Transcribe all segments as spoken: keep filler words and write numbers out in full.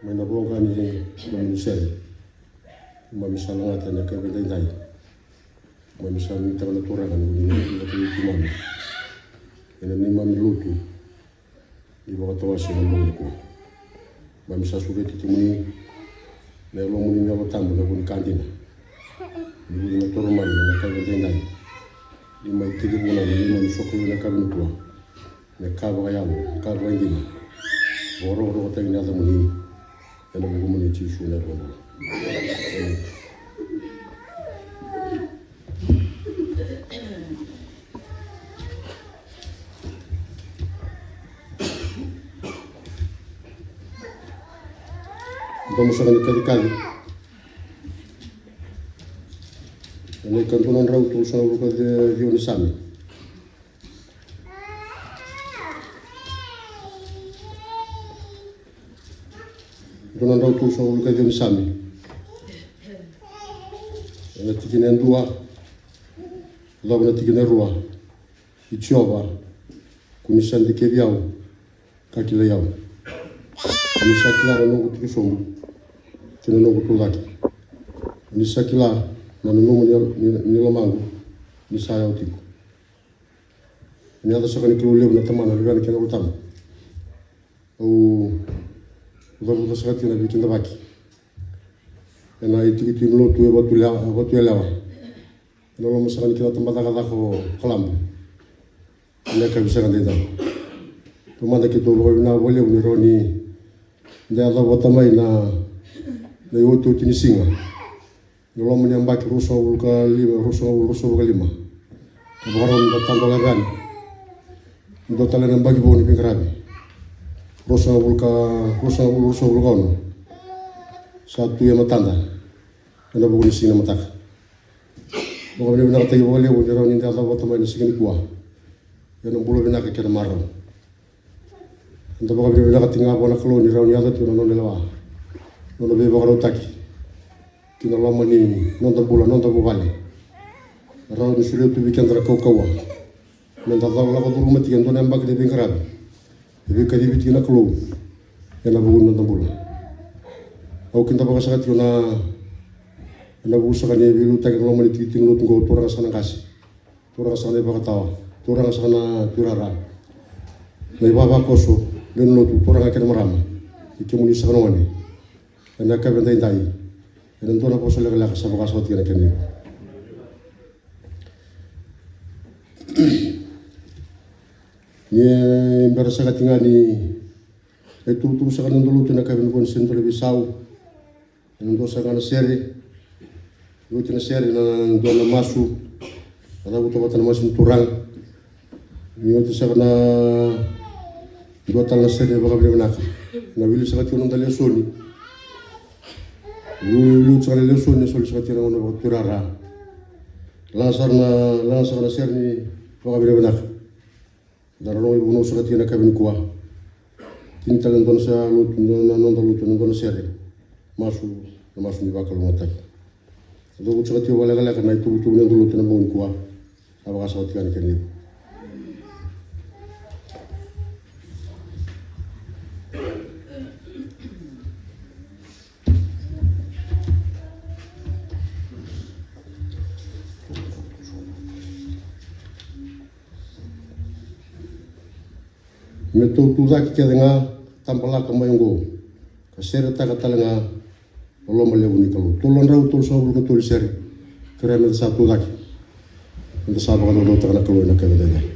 Mai na voqa ni nomuni sere, keimami sa lagata ena yakavi edaidai. Keimami sa nuitaka na Turaga ni vuni na vakaiti keimami ena neimami lotu ni vakatawase ena bogi nikua. Keimami sa sureti kemuni na Yalomuni na Yalo Tabu, na vu ni ka dina, ni vuni na toro mai ena yakavi edaidai. Ni mai tekivu na neimami sokalou ena yakavi nikua. Me ka vakayalo, ka vakaidina, vakarokorokotaki na yacamuni ena vukumuni Jisu na iVakabula. Emeni. Domo saka ni kacikaci. Ena ikadua na drau tolusagavulu ka ciwa ni Same. Dua na drau tolusagavulu ka ciwa ni Same. Ena tikina e dua, yacova na tikina e rua. I Jiova, ko ni sa dikevi au, ka kilai au. Ko ni sa kila na noqu tiko sobu kei na noqu tucake. Ko ni sa kila na nanuma ni, ni, ni lomaqu ni sa yawa tiko. Ena yaca saka ni Kalou levu na Tamana, Luvena kei na Yalo Tabu. Au cavuta saka tiko na veikidavaki ena itikotiko ni lotu e Vatu Yalewa, e Vatu Yalewa. Ena loma saka ni kena tabacakacaka o Kalabu. Ena yakavi saka edaidai. Taumada keitou vakavinavinaka vakalevu ni rawa ni da yaco vata mai na, na iotioti ni siga. Na loma ni yabaki ruasagavulu ka lima, ruasagavulu, ruasagavulu ka lima. Ka vakarau ni da tadola yani. Dua tale na yabaki vou ni veiqaravi. Ruasagavulu ka, ruasagavulu, ruasagavulu ka ono. Sa tu e matada ena vuku ni siga na mataka. Vakavinavinakataki vakalevu ni rawa ni da yaco vata mai na siga nikua ena bula vinaka kei na marau. Eda vakavinavinakataki ga vua na Kalou ni rawa ni yaco tiko na nona lewa, nona veivakarautaki ki na loma ni noda bula, noda vuvale. Rawa ni solia tu vei keda na kaukauwa me da lako curuma tiko e dua na yabaki ni veiqaravi e veikacivi tiko na Kalou ena vuku ni noda bula. Au kidavaka saka tiko na, ena vuku saka ni veiliutaki ena loma ni tikitiki ni lotu oqo, turaga saka na qase, turaga saka na ivakatawa, turaga saka na tuirara, na ivavakoso, lewe ni lotu, turaga kei na marama, kei kemuni saka na gone. Ena yakavi edaidai, ena dua na vosa lekaleka sa vaka saka tiko na kena levu. Ni bera saka tiko ga ni, e tuvatuva saka na noda lotu ena yakavi nikua, ni sega ni dua na veisau. Ena dua saka ga na sere. Ni oti na sere, na dua na masu. Na cavuta vata na masu ni turaga. Ni oti saka na dua tale na sere ni vakavinavinaka. Na wili saka tiko na noda lesoni. Ni wili, wili oti saka na lesoni, na soli saka tiko na gauna vakatuirara. Laga saka na, laga saka na sere ni vakavinavinaka. Da na rogo ivunau saka tiko ena yakavi nikua. Tini tale na dua na sa lotu, na, na noda lotu, na dua na sere. Masu, na masu ni vakalougatataki. Da cavuta saka tiko vakalekaleka na ituvatuva ni noda lotu ena bogi nikua. A vaka saka tiko yani kei na levu. Me tou tu cake kece ga, tabalaka mai oqo, ka seretaka tale ga na loma levu ni Kalou. Tolu na drau tolusagavulu ka tolu sere. Kerea me da sa tu cake. Me da sa vakadodonutaka na Kalou ena yakavi edaidai.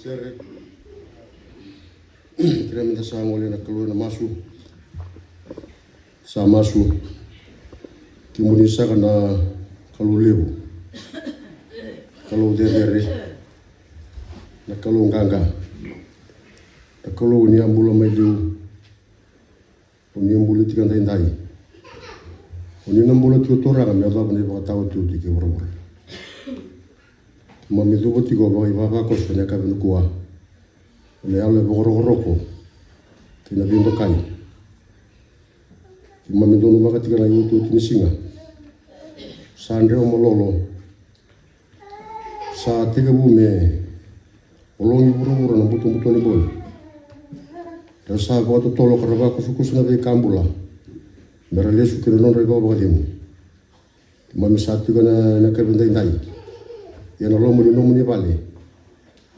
Cere. Kerea meda sa gole na Kalou ena masu. Sa masu. Kemuni saka na Kalou levu, Kalou cecere, na Kalou qaqa, na Kalou ni a bula mai liu. O ni bula tiko daidai. O ni na bula tiko Turaga me yacova na ivakataotioti kei vuravura. Keimami cuva tiko vakaivavakoso ena yakavi nikua. Ena yalo e vakarokoroko kei na veidokai. Keimami donumaka tiko na iotioti ni siga. Sa dreu malolo. Sa tekivu me ologi vuravura na butobuto ni bogi. Ra sa vakatotolo ka ra vakusakusa na veika bula me ra lesu ki na nodra ivakavakacegu. Keimami sa tiko na, na yakavi daidai ena loma ni nomuni vale.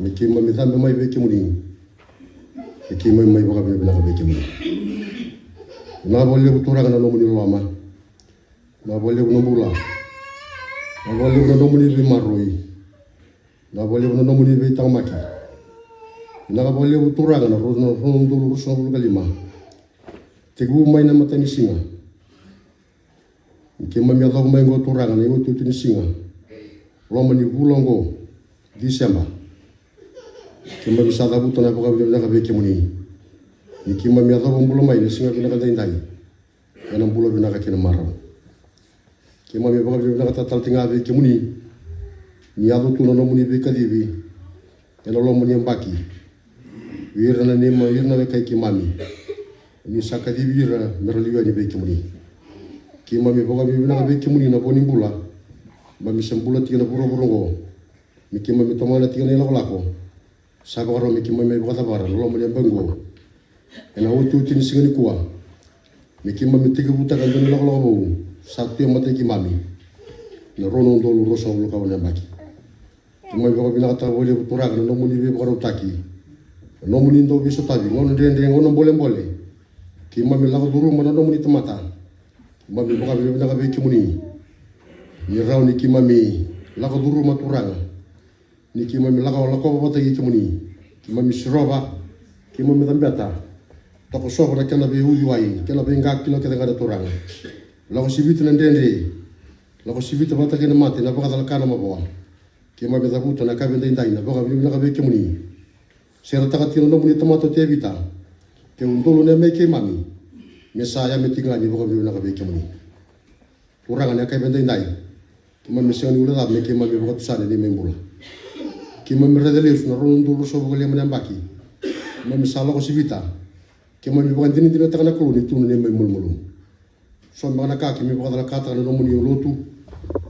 Me keimami cabe mai vei kemuni. Me keimami mai vakavinavinaka vei kemuni. Vinaka vakalevu Turaga na nomuni loloma. Vinaka vakalevu na bula. Vinaka vakalevu na nomuni veimaroroi. Vinaka vakalevu na nomuni veitaqomaki. Vinaka vakalevu Turaga na ro-, na rua na udolu ruasagavulu ka lima. Tekivu mai na matanisiga. Ni keimami yacova mai oqo Turaga na iotioti ni siga. Loma ni vula oqo, Tiseba. Keimami sa cavuta na vakavinavinaka vei kemuni. Ni keimami yacova bula mai na siga vinaka daidai. Ena bula vinaka kei na marau. Keimami vakavinavinakataka tale tiko ga vei kemuni. Ni yaco tu na nomuni veikacivi ena loma ni yabaki. Vei ira na neimami, ira na wekai keimami. Ni sa kacivi ira me ra liu yani vei kemuni. Keimami vakavinavinaka vei kemuni na vo ni bula. Keimami sa bula tiko na vuravura oqo. Me keimami tomana tiko na ilakolako. Sa vakarau me keimami mai vakacavara na loma ni yabaki oqo. Ena otioti ni siga nikua. Me keimami tekivutaka e dua na ilakolako vou. Sa tu e matai keimami. Na rua na udolu ruasagavulu ka ono na yabaki. Keimami vakavinakataka vakalevu Turaga na nomuni veivakarautaki. Na nomuni dau veisotavi, gauna dredre, gauna bolebole. Keimami lako curuma na nomuni tamata. Keimami vakavinavinaka vei kemuni. Ni rawa ni keimami lako curuma Turaga. Ni keimami lako, lako vata kei kemuni. Keimami sirova. Keimami cabeta. Tokosova na kena veiuciwai, kena veiqakilo kece ga na Turaga. Lako sivita na dredre. Lako sivita vata kei na mate, na vakacalaka na mavoa. Keimami cavuta na yakavi daidai na vakavinavinaka vei kemuni. Seretaka tiko na nomuni tamata o Tevita. Ke udolu na yamai keimami. Me sa yame tiko ga ni vakavinavinaka vei kemuni. Turaga na yakavi daidai. Keimami sega ni guilecava me keimami vakatusa na neimami bula. Keimami raica lesu na rua na udolu ruasagavulu ka lima na yabaki. Keimami sa lako sivita. Keimami vakadinadinataka na Kalou ni tu na neimami malumalumu. So beka na ka keimami vakacalakataka na nomuni lotu.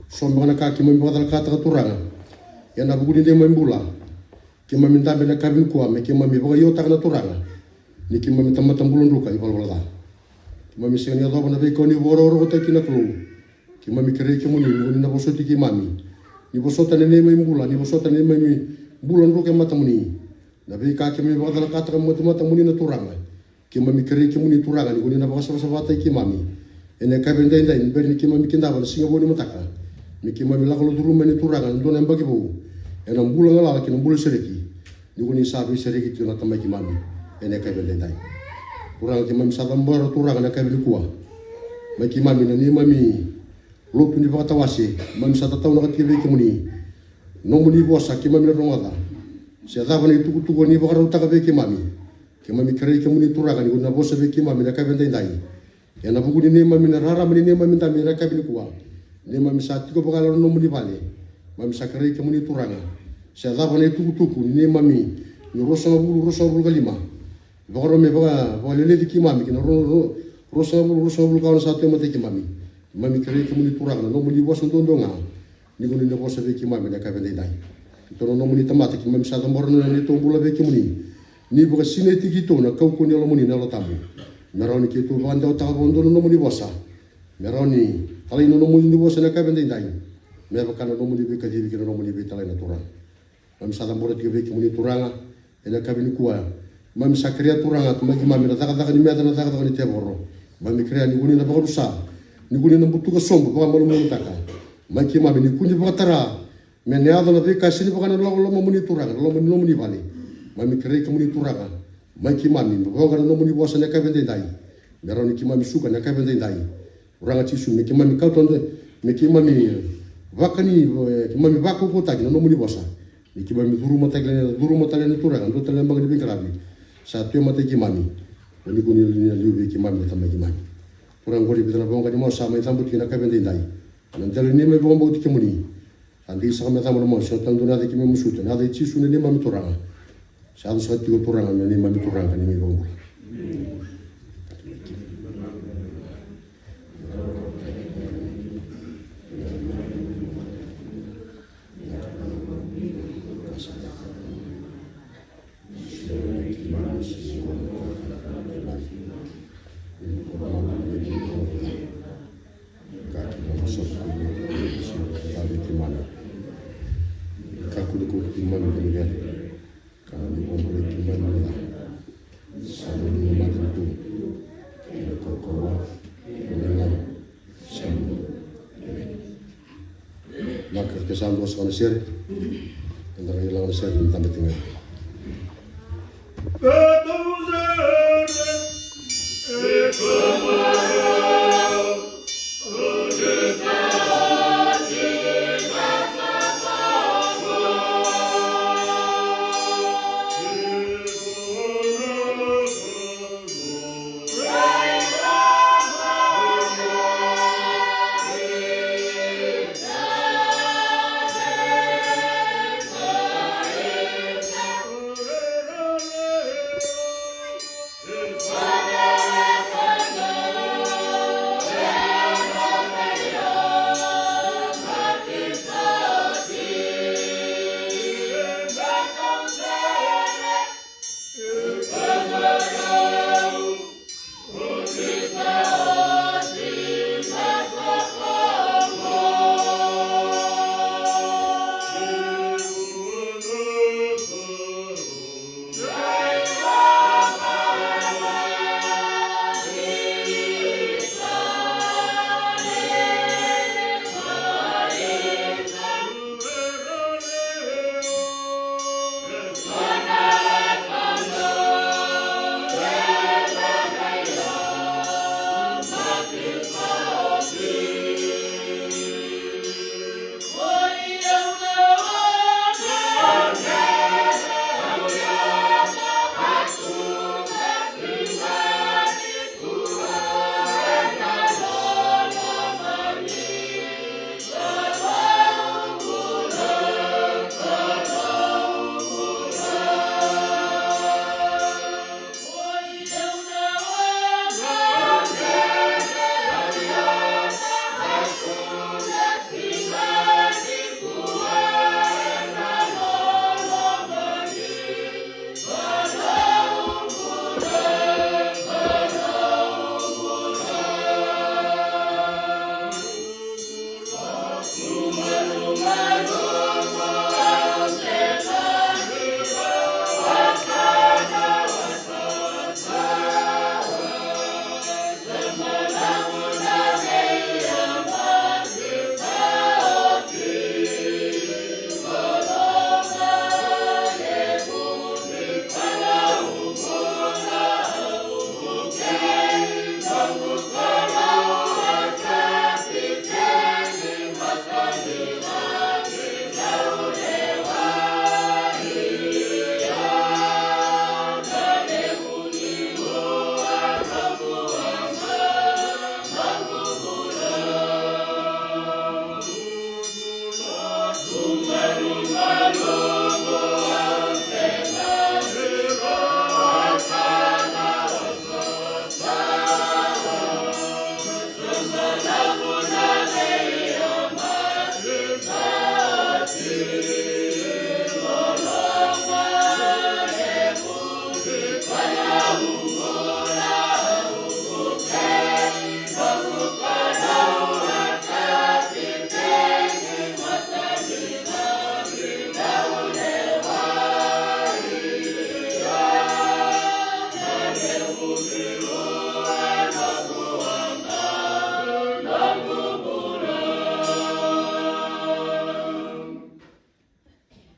So beka na ka keimami vakacalakataka Turaga. Ena vuku ni neimami bula. Keimami dabe na yakavi nikua me keimami vakaiotaka na Turaga. Ni keimami tamata bula druka i valavala ca. Keimami sega ni yacova na veika o ni vakarokorokotaki na Kalou. Keimami kerei kemuni ni ko ni na vosoti keimami. Ni vosota na neimami bula, ni vosota na neimami bula druka e matamuni. Na veika keimami vakacalakataka e matatamuni na Turaga. Keimami kerei kemuni Turaga ni ko ni na vakasavasavataki keimami. Ena yakavi daidai ni bera ni keimami kidava na siga vou ni mataka. Me keimami lako curuma yani Turaga na dua na yabaki vou. Ena bula galala kei na bula sereki. Ni ko ni sa veisereki tiko na tamai keimami. Ena yakavi daidai. Turaga keimami sa cabora Turaga na yakavi nikua. Mai keimami na neimami lotu ni vakatawase, keimami sa tataunaka tiko vei kemuni. Nomuni vosa keimami na rogoca. Se cava na itukutuku ni vakarautaka vei keimami. Keimami kerei kemuni Turaga ni ko ni na vosa vei keimami na yakavi daidai. Ena vuku ni neimami na rarama ni neimami dabe ena yakavi nikua. Neimami sa tiko vakayalo na nomuni vale. Keimami sa kerei kemuni Turaga. Se cava na itukutuku ni neimami ni ruasagavulu, ruasagavulu ka lima. Vakarau me vaka, vakaleleci keimami kei na ro, ro, ruasagavulu, ruasagavulu ka ono sa tu e matai keimami. Keimami kerei kemuni Turaga na nomuni vosa duadua ga. Ni ko ni na vosa vei keimami na yakavi daidai. Keitou na nomuni tamata keimami sa cabora na neitou bula vei kemuni. Ni vakasinaiti keitou na kaukauwa ni Yalomuni na Yalo Tabu. Me rawa ni keitou vakadewataka vakadua na nomuni vosa. Me rawa ni talai na nomuni vosa na yakavi daidai. Me vaka na nomuni veikacivi kei na nomuni veitalai na Turaga. Keimami sa cabora tiko vei kemuni Turaga, ena yakavi nikua. Keimami sa kerea Turaga, tu mai keimami na cakacaka ni meca, na cakacaka ni tevoro. Keimami kerea ni ko ni na vakarusa, ni ko ni na butuka sobu, vakamalumalumutaka. Mai keimami ni ko ni vakatara, me na yaco na veika sega ni vaka na loma, lomamuni Turaga, na loma ni nomuni vale. Keimami kerei kemuni Turaga, mai keimami, me voqa na nomuni vosa na yakavi edaidai. Me rawa ni keimami suka na yakavi edaidai. Turaga Jisu, me keimami kauta, me keimami vakani, e, keimami vakaukauwataki na nomuni vosa. Me keimami curuma tale, curuma tale na Turaga, dua tale na baga ni veiqaravi. Sa tu e matai keimami. Oni kua ni liu vei keimami na Tamai keimami. Turaga, qori vica na voqa ni mo sa mai cabe tiko na yakavi edaidai. Na dela ni neimami vakabauti kemuni. Sa dei saka me cava na mo, sa tadu na yaca keimami masuta, na yaca i Jisu na neimami Turaga. Sa yaco saka tiko Turaga, na neimami Turaga, neimami vakabula. Na ka ke sa dua saka na sere. Eda na ilavo na sere ni dabe tiko ga.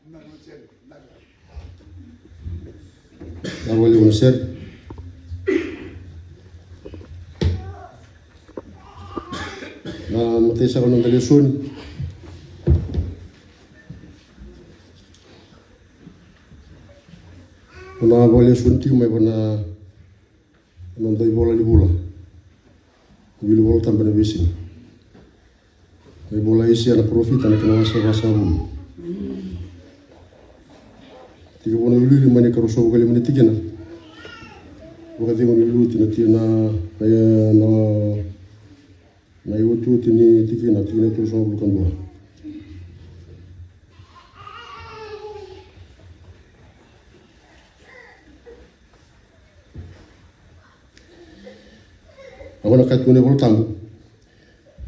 Na vale na sere. Na matai saka na noda lesoni. Na vale lesoni tiko mai va na noda ivola ni vula. Wili Vola Tabu ena veisiga. Na ivola i Aisea na parofita na kena wase vasagavulu. Tiko vua na wiliwili mai na ikaruasagavulu ka lima ni tikina. Vakacegu ni wiliwili na tikina na, na, na iotioti ni tikina, tikina tolusagavulu ka dua. Au na kaya tu na iVola Tabu.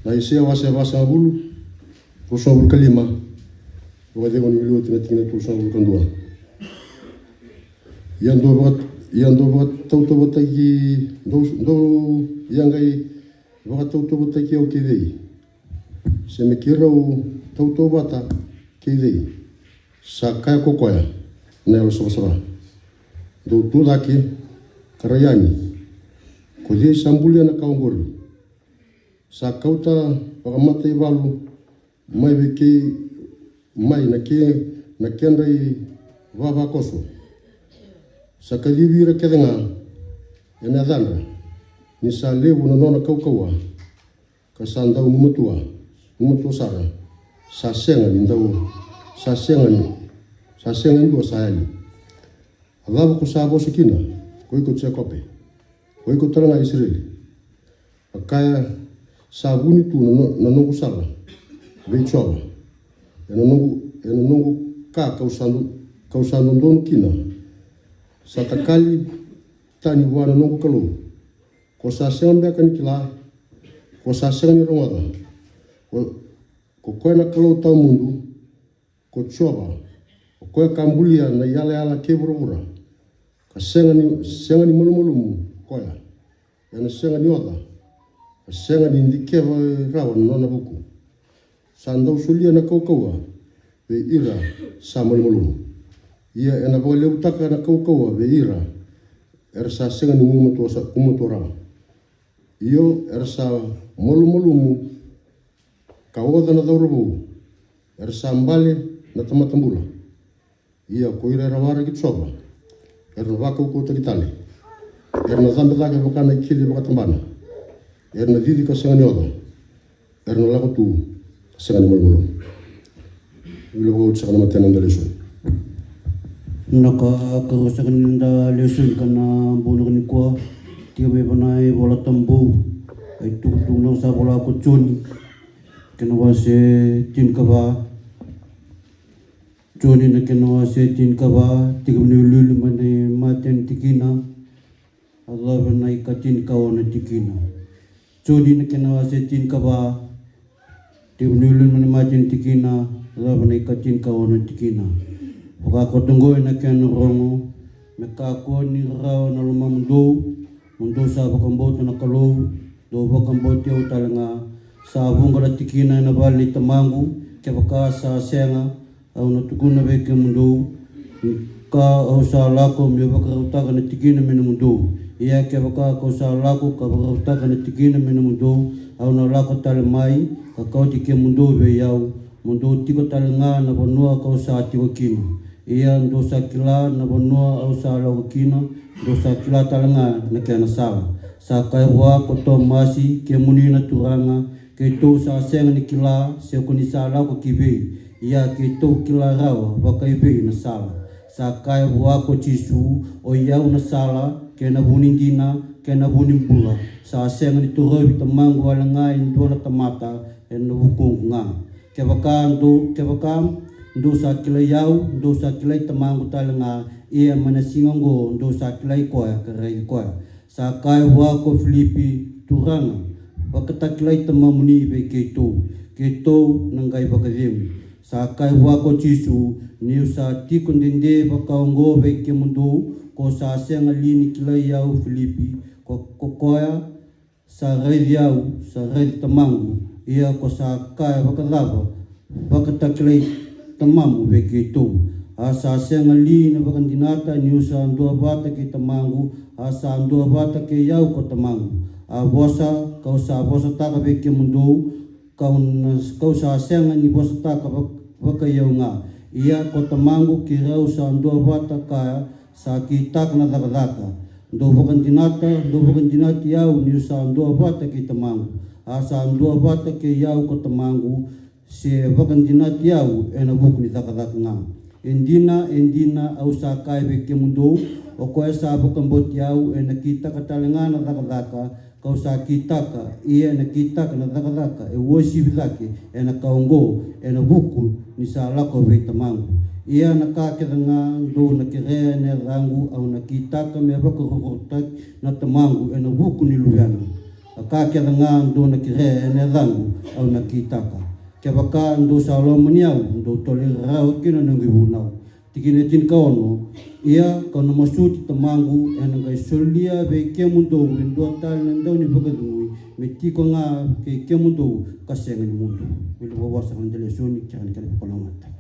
Na Aisea wase vasagavulu, ruasagavulu ka lima. Vakacegu ni wiliwili na tikina tolusagavulu ka dua. Ia dou vaka, ia dou vakatautauvatataki, dou, dou ia qai vakatautauvatataki au kei cei? Se me keirau tautauvata kei cei? Sa kaya ko koya na yalo savasava. Dou tu cake ka rai yani. Ko cei sa bulia na ka oqori? Sa kauta vakamataivalu mai vei kei, mai na ke, na kedra ivavakoso. Sa kacivi ira kece ga ena yacadra, ni sa levu na nona kaukauwa, ka sa dau gumatua, gumatua sara, sa sega ni dau, sa sega ni, sa sega ni dua sa yali. A cava ko sa vosa kina, ko iko Jekope, ko iko tale ga Isireli? A kaya, sa vuni tu na, no, na noqu sala vei Jiova, ena noqu, ena noqu ka kau sa do, kau sa dodonu kina. Sa takali tani vua na noqu Kalou. Ko sa sega beka ni kila? Ko sa sega ni rogoca? Ko, ko koya na Kalou tawamudu, ko Jiova, o koya ka bulia na iyalayala kei vuravura, ka sega ni, sega ni malumalumu koya, ena sega ni oca, ka sega ni dikeva rawa na nona vuku. Sa dau solia na kaukauwa vei ira sa malumalumu. Ia ena vakalevutaka na kaukauwa vei ira era sa sega ni gumatua sa, gumatua rawa. Io, era sa malumalumu ka oca na cauravou, era sa bale na tamata bula. Ia ko ira era waraki Jiova, era na vakaukauwataki tale. Era na cabe cake vaka na ikeli vakatabana. Era na cici ka sega ni oca. Era na lako tu ka sega ni malumalumu. Vila vakauti saka na matai na noda lesoni. Na ka, ka rua saka ni noda lesoni ka na bogi nikua. Tiko mai va na iVola Tabu. Ka itukutuku na sa vola ko Joni. Kena wase tinikava. Joni na kena wase tinikava, tiko ni wiliwili mai na imatai ni tikina, yacova na ikatinikava na tikina. Joni na kena wase tinikava, tiko ni wiliwili mai na imatai ni tikina, yacova na ikatinikava na tikina. Vakakoto oqo ena kena rogo, me kakua ni rarawa na lomamudou, mo dou sa vakabauta na Kalou, dou vakabauti au tale ga. Sa vuqa na tikina ena vale ni Tamaqu, kevaka sa sega, au na tukuna vei kemudou, ni ka au sa lako meu vakarautaka na tikina me nomudou. Ia kevaka kau sa lako ka vakarautaka na tikina me nomudou, au na lako tale mai, ka kauti kemudou vei au, mo dou tiko tale ga na vanua kau sa tiko kina. Ia dou sa kila na vanua au sa lako kina, dou sa kila tale ga na kena sala. Sa kaya vua ko Tomasi, kemuni na Turaga, keitou sa sega ni kila se ko ni sa lako ki vei, ia keitou kila rawa vakaivei na sala. Sa kaya vua ko Jisu, o i au na sala, kei na vu ni dina, kei na vu ni bula. Sa sega ni torovi Tamaqu wale ga e dua na tamata, ena vukuqu ga. Kevaka dou, kevaka dou sa kilai au, dou sa kilai Tamaqu tale ga, ia mai na siga oqo dou sa kilai koya ka raici koya. Sa kaya vua ko Filipi, Turaga, vakatakilai Tamamuni vei keitou, keitou na qai vakacegu. Sa kaya vua ko Jisu, niu sa tiko dede vakaoqo vei kemudou, ko sa sega li ni kilai au Filipi, ko, ko koya sa raici au, sa raici Tamaqu, ia ko sa kaya vakacava, vakatakilai, tamamu vei keitou. A sa sega li ni vakadinata ni'u sa duavata kei tamaqu, a sa duavata kei au ko tamaqu? A vosa ka'u sa vosataka vei kemudou, ka'u na, ka'u sa sega ni vosataka va-, vakai au ga. Ia ko tamaqu keirau sa duavata kaya, sa kitaka na cakacaka. Dou vakadinata, dou vakadinati au ni'u sa duavata kei tamaqu, a sa duavata kei au ko tamaqu, se vakadinati au ena vuku ni cakacaka ga. E dina, e dina, au sa kaya vei kemudou, o koya sa vakabauti au ena kitaka tale ga na cakacaka ka'u sa kitaka, ia ena kitaka na cakacaka e uasivi cake ena ka oqo, ena vuku ni sa lako vei tamaqu. Ia na ka kece ga dou na kerea ena yacaqu, au na kitaka me vakarokorokotaki na tamaqu ena vuku ni luvena. A ka kece ga dou na kerea ena yacaqu, au na kitaka. Kevaka dou sa lomani au, dou tolei rawa kina na noqu ivunau. Tikina e tinikaono. Ia ka'u na masuti tamaqu, ena qai solia vei kemudou e dua tale na daunivakacegui, me tiko ga kei kemudou ka sega ni mudu. Wili vovosaka na delesoni kei na kena vakalougatataki.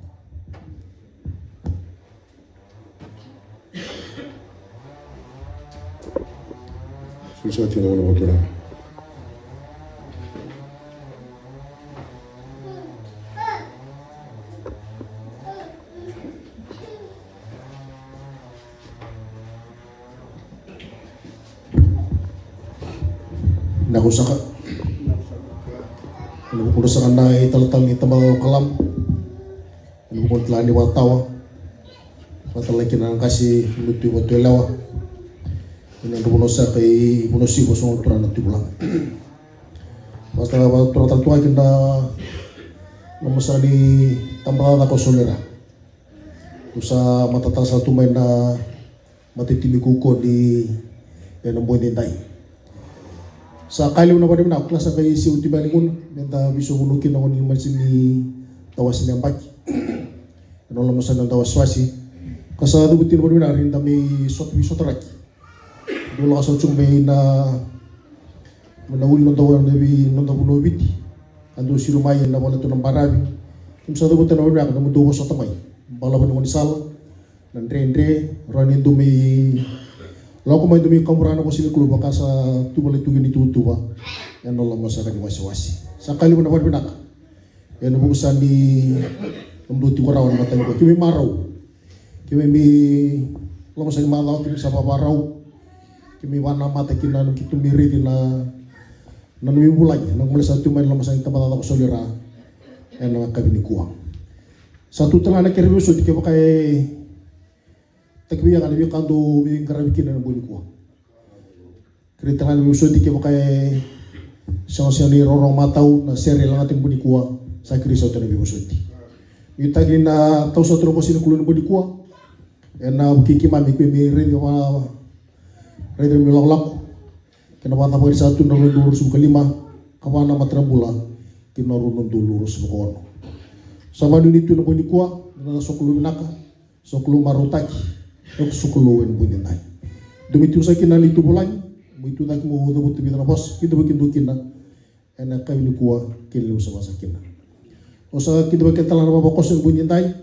Susa tiko na vakalougatataki. Na kusaka. Na vukudra saka na italatala ni tamata o Kalam. Ena vuku ni tala ni vakatawa, vakatala kina na qase, lutu i Vatuelewa. Ena nodra vanua saka i Vanuasiva, so na turaga na Tui Vulaga. Vakatala, vakatala tale tu ga kina na loma saka ni tabacakacaka o Solera. Au sa matataka sara tu mai na matatimi kaukauwa ni ena bogi nidai. Sa ka levu na vakavinaka, kila sa qai seuti mai na gauna meda veisoqoni kina na gauna ni maji ni tawase ni yabaki. Ena loma saka ni noda wasewase. Ka sa cavuti na vakavinaka ni da mai sota, veisotaraki. Dou lako sara tu mai na, mai na uli noda, noda vei, noda vanua o Viti. A dou siro mai ena vale tu na baravi. Keimami sa cavuta na vakavinaka na nomudou vosota mai. Balavu ni gaunisala. Na dredre, rawa ni dou mai lako mai, dou mai kabura na vosa ni Kalou vaka sa tuvalaki tu kina na ituvatuva ena loma saka ni wasewase. Sa ka levu na vakavinaka ena vuku saka ni nomudou tiko rawa ena mataka nikua. Keimami marau, keimami loma saka ni macawa keimami sa vavarau, keimami vanamata kina na keitou mai raici na, na nomuni vulagi, na gole saka tu mai na loma saka ni tabacakacaka o Solera ena yakavi nikua. Sa tu tale ga na kere veivosoti kevaka e taki vei, ia ga na veika dou veiqaravi kina ena bogi nikua. Kerei tale ga na veivosoti kevaka e sega, sega ni rorogo matau na sere e lagata ena bogi nikua, sa kerei sota na veivosoti. Nuitaki ni na tau sota na vosa ni Kalou ena bogi nikua. Ena vukei keimami, keimami raica, raica me lakolako. Kei na vakacavara sa tu na rua na udolu ruasagavulu ka lima, ka vakanamata na bula ki na rua na udolu ruasagavulu ka ono. Sa vakanuinui tu na bogi nikua na sokalou vinaka, sokalou marautaki, sokalou ena bogi nidai. Dou mai tu saka kina na neitou vulagi, mai tu cake mo cavuta e vica na vosa, kidavaki dou kina ena yakavi nikua, kei na levu sa vaka saka kina. Au sa kidavaki tale ga na vavakoso ena bogi nidai.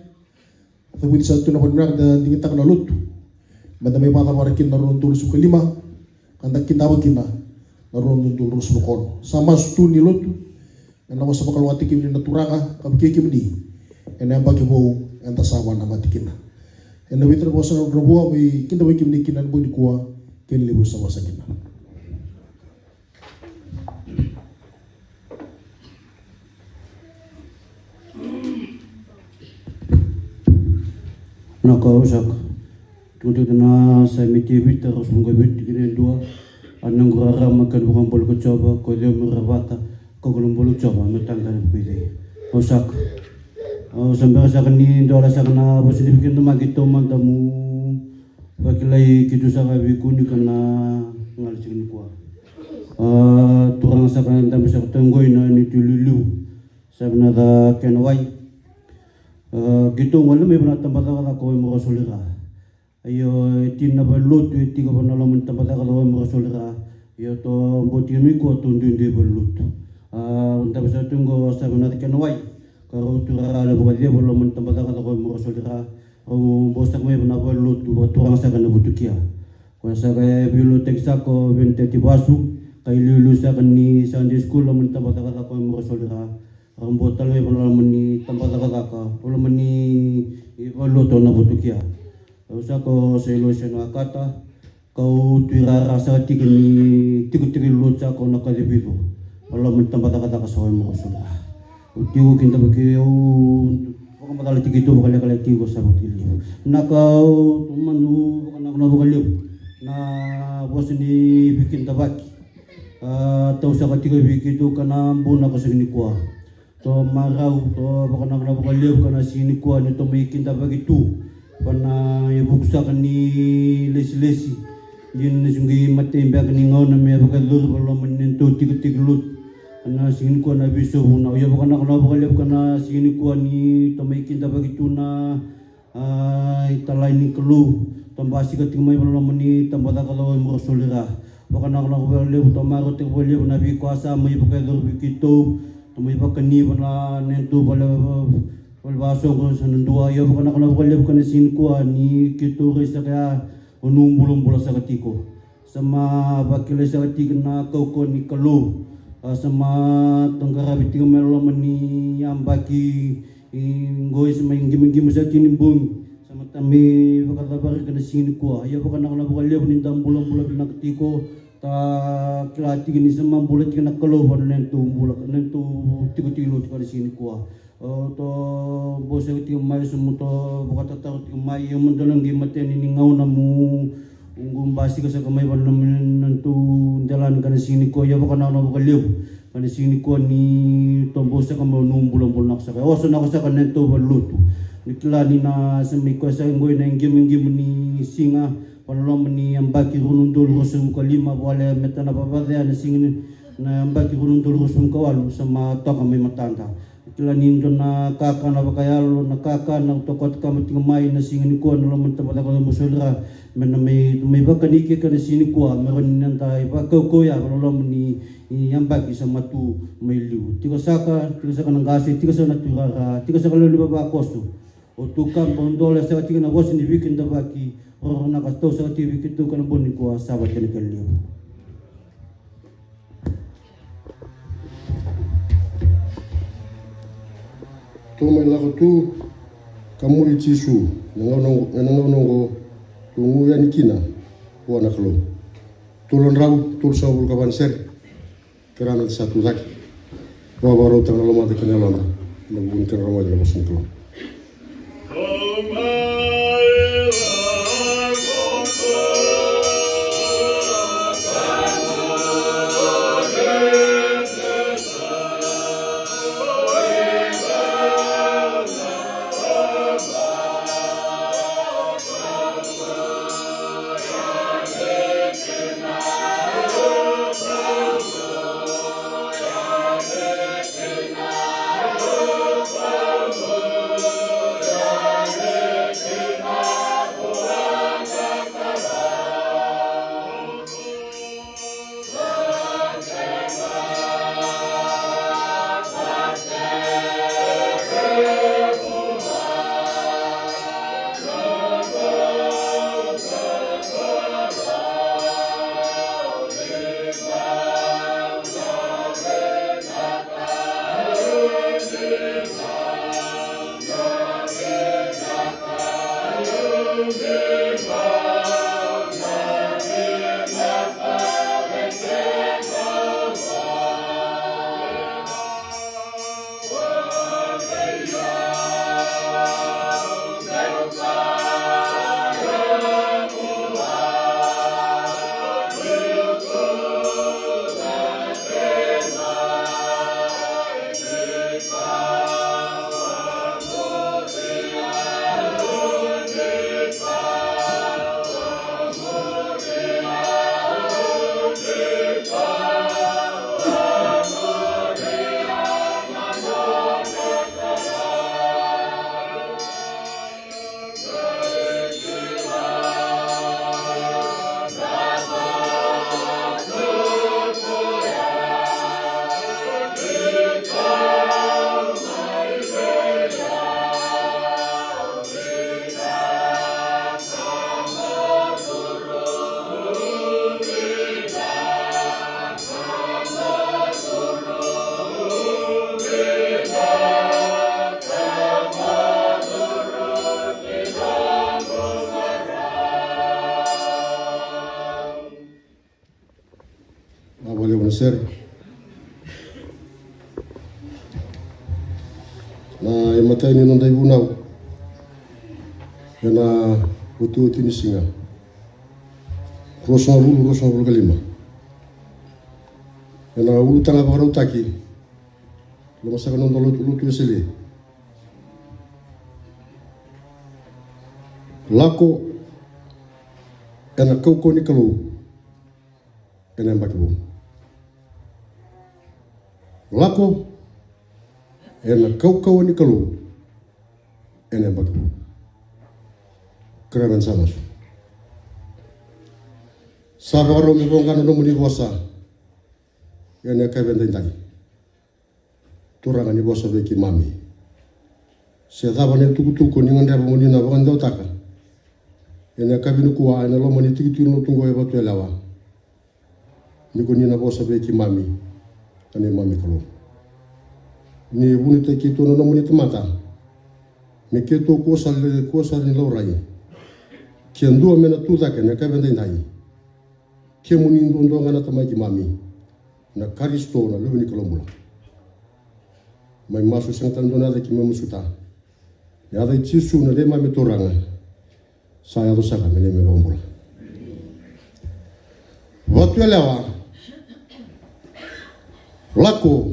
Cavuti saka tu na vakavinaka da digitaka na lotu meda mai vakacavara kina na rua na udolu ruasagavulu ka lima, ka da kidava kina na rua na udolu ruasagavulu ka ono. Sa masu tu ni lotu ena vosa vakalougatataki kemuni na Turaga ka vukei kemuni ena yabaki vou eda sa vakanamata kina. Ena vica na vosa na Dravua mai kidavaki kemuni kina ena bogi nikua, kei na levu sa vaka saka kina. Na ka au saka. Tukutuku na Same tikivitu, ruasagavulu ka vitu, tikina e dua. A noqu rarama kei na vakabula ko Jiova, ko cei au me rawata, ka ko na bula ko Jiova, me taqaya na vukui cei. Au saka. Au sa bera saka ni dola saka na vosa ni veikedamaki taumada mo vakilai keitou saka vei koni ka na gale tiko nikua. A, turaga saka dabe saka tu qo ena neitou iliuliu. Sa vinaka kena wai. A, keitou gole mai vana tabacakacaka o Waimaroa Solera. Io, e tini na valelotu e tiko vana loma ni tabacakacaka o Waimaroa Solera. Io, tou bau tiko mai kua tou duidui valelotu. A, dabe saka tu qo sa vinaka kena wai. Ka rau tu rara levu ka levu loma ni tabacakacaka o Morosoli ra. Rau bau saka mai vana vale lotu vakaturaga saka na Vutukia. Koya saka e veiliutaki saka o Venitati Vasu, ka iliuliu saka ni Sunday school loma ni tabacakacaka o Morosoli ra. Rau bau tale mai vana loma ni tabacakacaka, loma ni vale lotu na Vutukia. Au saka o Sailosi Nuakata, kau tu i rara saka tiko ni tikotiko i lotu saka o na kacivico. Vana loma ni tabacakacaka sa o Morosoli ra. Au tiko kidavaki au vakamacala tiko i tou vakalekaleka tiko sa vata i liu. Na kau tu madu vakanakona vakalevu na vosa ni veikidavaki. A tau saka tiko vei keitou ka na buna ka saka nikua. Tou marau, tou vakanakona vakalevu ka na siga nikua ni tou mai kidavaki tu. Vana ivuku saka ni lesilesi. Dina ni sugi matei beka ni gauna me vakayacori vana loma ni neitou tikotiko lotu. Ka na siga nikua na veisovu na ia vakanakona vakalevu ka na siga nikua ni tou mai kidavaki tu na A, italai ni Kalou, tou basika tiko mai vana loma ni tabacakacaka o Morosoli ra. Vakanakona vakalevu, tou marautaka vakalevu na veika sa mai vakayacori vei keitou, tou mai vakani vana neitou vale, vale vasoqo sa na dua. Ia vakanakona vakalevu ka na siga nikua ni keitou rai saka ya o nomu bulabula saka tiko. Sa ma vakilai saka tiko na kaukauwa ni Kalou. A sa ma tou qaravi tiko mai loma ni yabaki i qoi sa mai qimaqima saka tiko ni bogi. Sa ma ta mai vakacavari ka na siga nikua. Ia vakanakona vakalevu ni da bulabula vinaka tiko. Ta kila tiko ni sa ma bula tiko na Kalou vana neitou bula, neitou tikotiko lotu ka na siga nikua. O tou bau saka tiko mai, sa mo tou vakatataro tiko mai, ia mo dou na qai mateni ni gauna mo qu basika saka mai vana na tou delana ka na siga nikua, ia vakanakona vakalevu ka na siga nikua ni tou bau saka mai o nomu bulabula naka saka. E oso naka saka na tou vale lotu. Ni kila ni na sa mai koya saka qoi na iqimaqima ni siga vana loma ni yabaki rua na udolu ruasagavulu ka lima, vale me ta na vavacea na siga ni na yabaki rua na udolu ruasagavulu ka walu sa ma toka mai matada. Kila ni dua na kakana vakayalo, na kakana tou kotaka mai tiko mai na siga nikua na loma ni tabacakacaka o Morosoli ra. Me na mai, mai vakani keda na siga nikua me rawa ni na da ivakaukauwa ya vana loma ni yabaki sa ma tu mai liu. Tiko saka, tiko saka na qase, tiko saka na tuirara, tiko saka lewe ni vavakoso. O tu kaba o dola saka tiko na vosa ni veikidavaki, roro na ka tou saka tiko vei keitou ka na bogi nikua sa vata kei na ka levu. Tou mai lako tu ka muri Jisu, na gauna, na gauna oqo tou gu yani kina vua na Kalou. Tolu na drau, tolusagavulu ka va na sere. Kerea na sa tu cake. Vakavakarautaka na lomada kei na yalona ena vuku ni kena rogoca na vosa ni Kalou. Sere. Na imatai ni noda ivunau ena otioti ni siga ruasagavulu, ruasagavulu ka lima. Ena ulutaga vakarautaki, lomasaka noda lotu, lotu Wesele. Lako ena kaukauwa ni Kalou ena yabaki vou. Lako ena kaukauwa ni Kalou ena yabaki vou. Kerea meda sa masu. Sa vakarau me voqa na nomuni vosa ena yakavi edaidai. Turaga, ni vosa vei keimami. Se cava na itukutuku ni gadreva mo ni na vakadewataka ena yakavi nikua ena loma ni tikitiki ni lotu oqo e Vatuyalewa, ni ko ni na vosa vei keimami, na neimami Kalou. Ni vunitaki keitou na nomuni tamata me keitou kua sara, kua sara ni laurai. Ke dua me na tu cake ena yakavi edaidai, kemuni duadua ga na Tamai keimami, na Karisito, na Luve ni Kalou bula. Mai masu, sega tale dua na yaca keimami masuta. Na yaca i Jisu na neimami Turaga. Sa yaco saka me neimami iVakabula. Vatuyalewa, lako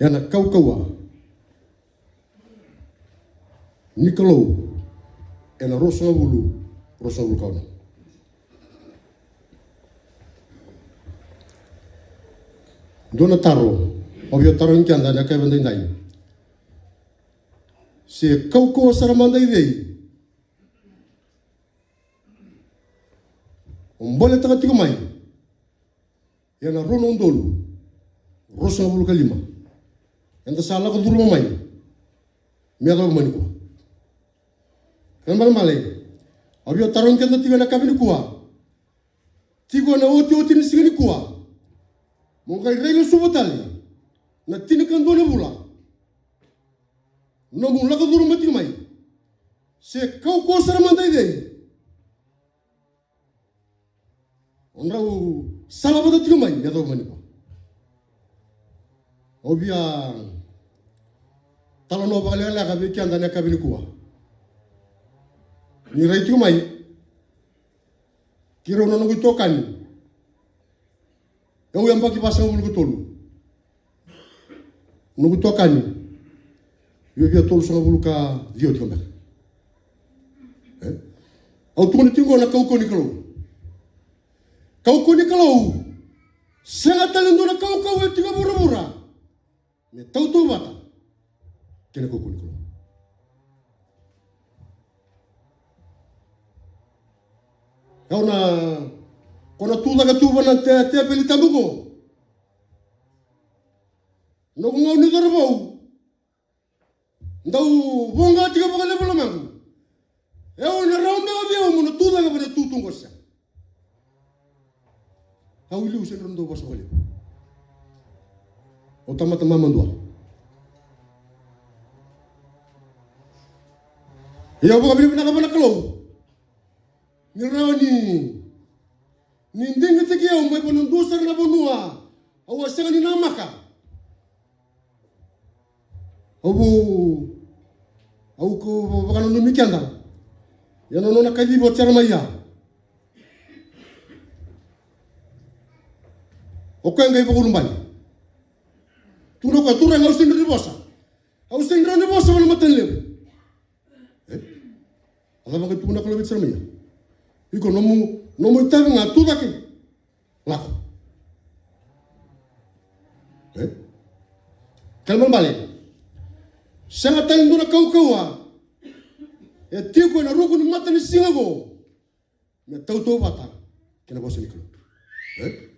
ena kaukauwa ni Kalou ena ruasagavulu, ruasagavulu ka ono. Dua na taro au via tarogi keda ena yakavi edaidai. Se kaukauwa sara mada i cei o boletaka tiko mai ena rua na udolu ruasagavulu ka lima, eda sa lako curuma mai me yacova mai nikua? Kena ibalebale, au via tarogi keda tiko ena yakavi nikua, tiko ena otioti ni siga nikua, mo qai railesuva tale na tinikadua na vula nomu lako curuma tiko mai. Se kaukauwa sara mada i cei o drau salavata tiko mai me yacova mai nikua? Au via talanoa vakalekaleka vei keda ena yakavi nikua. Ni rai tiko mai keirau na noqu itokani. Au yabaki vasagavulu ka tolu. Noqu itokani, io, via tolusagavulu ka ciwa tiko beka. E? Au tukuna tiko na kaukauwa ni Kalou. Kaukauwa ni Kalou, sega tale dua na kaukauwa e tiko e vuravura me tautauvata kei na kaukauwa ni Kalou. Au na, ko na tu cake tu va na te, teveli tabu qo. Noqu gauna ni cauravou, dau voqa tiko vakalevu lomaqu. Au na rawa beka vei au mo na tu cake va na itutu qo, se au liu, se drau dau vosa vakalevu. Au tamata mamadua. Ia au vakavinavinaka vua na Kalou ni rawa ni, ni digitaki au mai vua na dua sara na vanua au a sega ni namaka. Au vu, au ko vakananumi keda. Ia na nona kacivi o Jeremaia. O koya qai vakaulubale. Tukuna o koya, Turaga, au sega ni rawa ni vosa. Au sega ni rawa ni vosa vua na matanilevu. E? A cava qai tukuna na Kalou vei Jeremaia? Iko nomu, nomu itavi ga, tu cake. Lako. E? Kena ibalebale, sega tale dua na kaukauwa e tiko ena ruku ni matanisiga qo me tautauvata kei na vosa ni Kalou. E?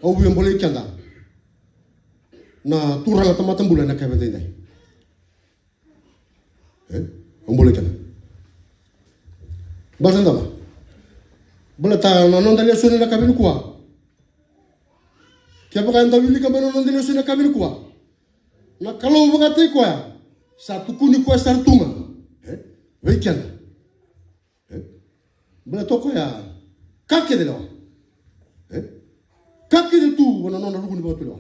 Au via bolei keda na turaga tamata bula ena yakavi edaidai. E? Au bolei keda. Baleta na cava? Baleta na noda lesoni ena yakavi nikua. Kevaka eda wilika mai na noda lesoni ena yakavi nikua, na Kalou vakataki koya sa tukuni koya sara tu ga, e, vei keda. E? Baleta o koya ka kece lewa. E? Ka kece tu vua na nona ruku ni vakatulewa.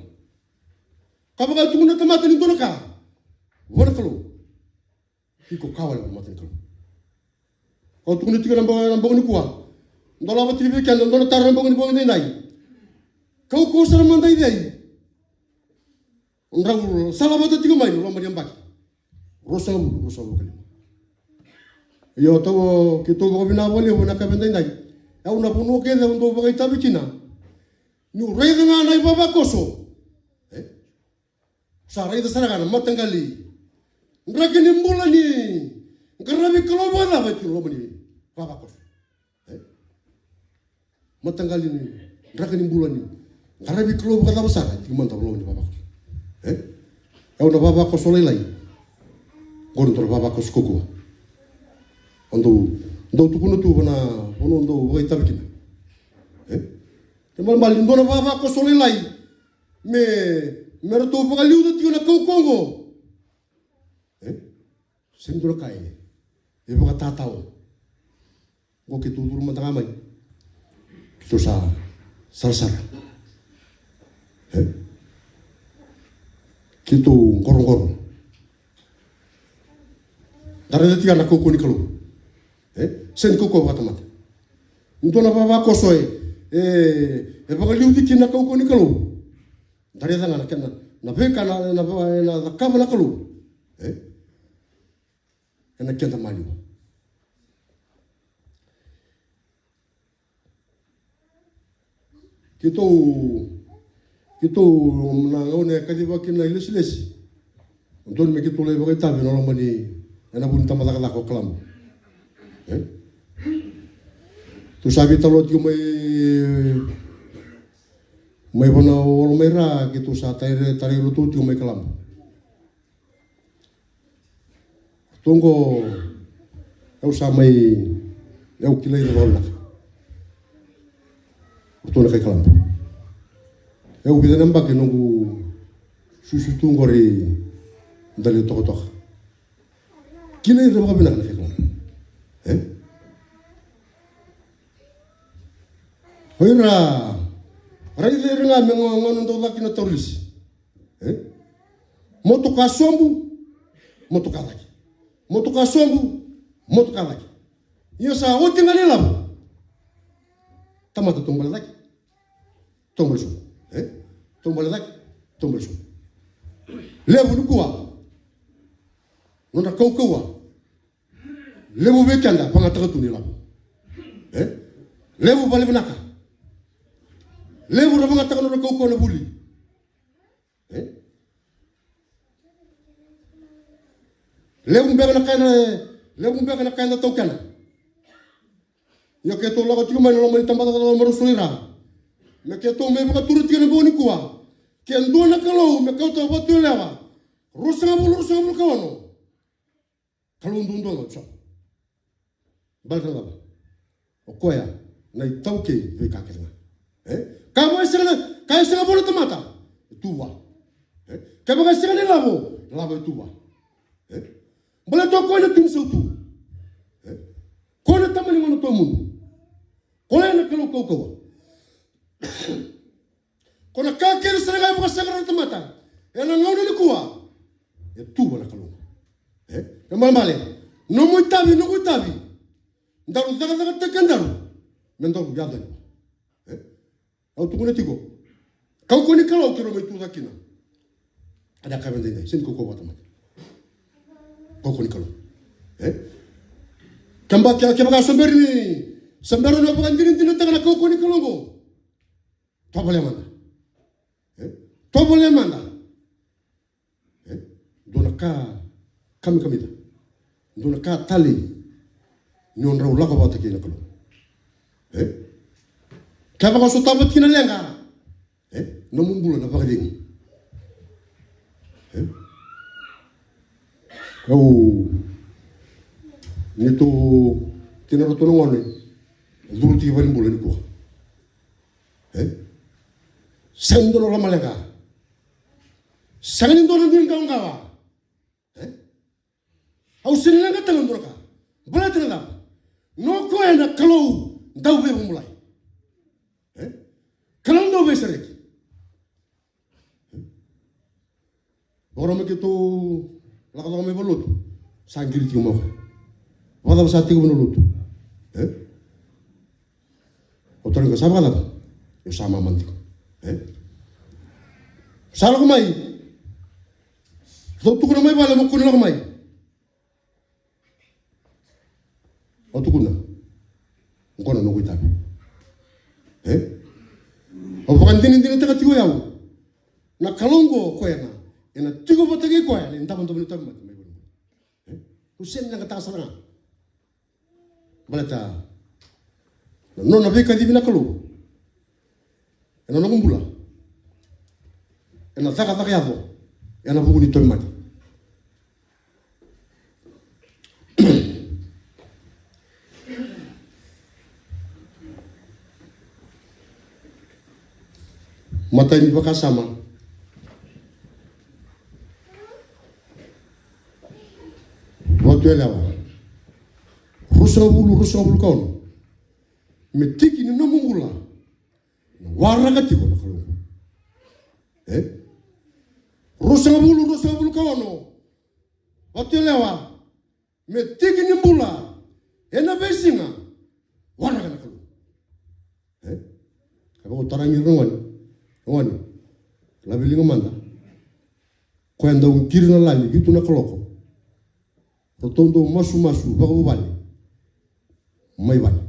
Ka vaka e tukuna na tamata ni dua na ka vua na Kalou. Iko ka wale vua na mata ni Kalou. Au tukuna tiko na bogi, na bogi nikua. Dolava tiko vei keda, dua na taro na bogi ni bogi daidai. Kaukauwa sara mada i cei? Drau sala vata tiko mai na loma ni yabaki ruasagavulu, ruasagavulu ka lima. Io, tau keitou vakavinaka vakalevu na ka vei daidai. Au na vanua kece au dau vakaitavi kina. Niu raica ga na ivavakoso. E? Sa raica sara ga na mataqali draki ni bula ni qaravi Kalou vakacava e tiko na loma ni vavakoso. E? Mataqali ni draki ni bula ni qaravi Kalou vakacava sara e tiko mada na loma ni vavakoso. E? Au na vavakoso lailai. Qori dua na vavakoso kaukauwa. Au dau, dau tukuna tu vana, vana dau vakaitavi kina. E? Kena ibalebale ni dua na vavakoso lailai. Me, me ratou vakaliuca tiko na kaukauwa oqo. E? Sega ni dua na ka e, e vakatatao. Oqo keitou curu mada ga mai. Keitou sa sarasara. E? Keitou qoroqoro. Da raica tiko na kaukauwa ni Kalou. E? Sega ni kaukauwa vakatamata. Dua na vavakoso e, e, e vakaliuci kina na kaukauwa ni Kalou. Da raica ga na kena, na veika na, na, na cakava na Kalou. E? Ena keda maliwa. Keitou, keitou na gauna e kacivaki na ilesilesi. Dodonu me keitou lai vakaitavi ena loma ni, ena vu ni tabacakacaka o Kalabu. E? Tou sa veitalanoa tiko mai, mai vanua o Olo mai Ra, keitou sa tarai, tarai iratou tiko mai Kalabu. Ratou oqo, au sa mai, au kilai ira vakavinaka. Ratou na kai Kalabu. Au vica na yabaki noqu susu tu qori dali tokatoka. Kilai ira vakavinaka na kai Kalabu. E? O ira, raica ira ga me gauna, gauna dau caka kina na taurisi. E? Motoka sobu, motoka cake. Motoka sobu, motoka cake. Ia sa oti ga na ilavo. Tamata taubale cake, taubale sobu. E? Taubale cake, taubale sobu. Levu nikua. Nodra kaukauwa. Levu vei keda vagataka tu na ilavo. E? Levu vale vinaka. Levu ra vagataka nodra kaukauwa na vuli. E? Levu beka na ka eda, levu beka na ka eda taukena. Ia keitou lako tiko mai na loma ni tabacakacaka o Marusui Ra. Me keitou mai vakatura tiko ena bogi nikua. Ke dua na Kalou me kauta vatu e lewa. Ruasagavulu, ruasagavulu ka ono. Kalou duadua ga o Jiova. Baleta na cava? O koya na itaukei veika kece ga. E? Ka vaka e sega na, ka e sega vua na tamata, e tu vua. E? Kevaka e sega na ilavo, ilavo e tu vua. E? Baleta o koya na tu ni sautu. E? Koya na tama ni gauna tawamudu. Koya na Kalou kaukauwa. Ko na ka kece sara ga e vakasaqara na tamata ena gauna nikua, e tu vua na Kalou. E? Kena ibalebale, nomu itavi, noqu itavi. Daru cakacakataki kedaru me daru yaco yani. E? Au tukuna tiko, kaukauwa ni Kalou keirau mai tu cake kina. Eda kaya vei daidai, sega ni kaukauwa vakatamata. Kaukauwa ni Kalou. E? Keba, ke, kevaka sa bera ni, sa bera ni vakadinadinataka na kaukauwa ni Kalou oqo. Tovolea mada. E? Tovolea mada. E? Dua na ka kamikamica. Dua na ka talei. Ni o drau lako vata kei na Kalou. E? Kevaka o sotava tiko na leqa. E? Nomu bula na vakacegu. E? Au, ni tou kina ratou na gone, curu tiko i valenibula nikua. E? Sega ni dua na lomaleqa. Sega ni dua na dui qawaqawa. E? Au sega ni leqataka na dua na ka. Baleta na cava? O koya na Kalou dauveivakabulai. E? Kalou dauveisereki. Vakarau me keitou lako cake mai valenilotu. Sa qiri tiko mai o koya. Vakacava sa tekivu na lotu? E? O tara ga sa vakacava? Io sa mamada tiko. E? Sa lako mai. Dou tukuna mai vale mo kua ni lako mai. Au tukuna. Qo na noqu itavi. E? Au vakadinadinataka tiko o yau. Na Kalou qo o koya na. Ena tiko vata kei koya na idavodavo ni tauvimate mai vale. E? Au sega ni yagataka sara ga. Baleta na nona veikacivi na Kalou ena noqu bula. Ena cakacaka yaco ena vuku ni tauvimate. Matai ni vakasama. Vatu yalewa. Ruasagavulu, ruasagavulu ka ono. Me tiki ni nomu bula na waraka tiko na Kalou. E? Ruasagavulu, ruasagavulu ka ono. Vatu yalewa. Me tiki ni bula ena veisiga, waraka na Kalou. E? Ka vakataragi ira na gone. Gone. Lavi liga mada. Koya dau qiri na lali vitu na kaloko. Ratou dau masumasu vakavuvale. Mai vale.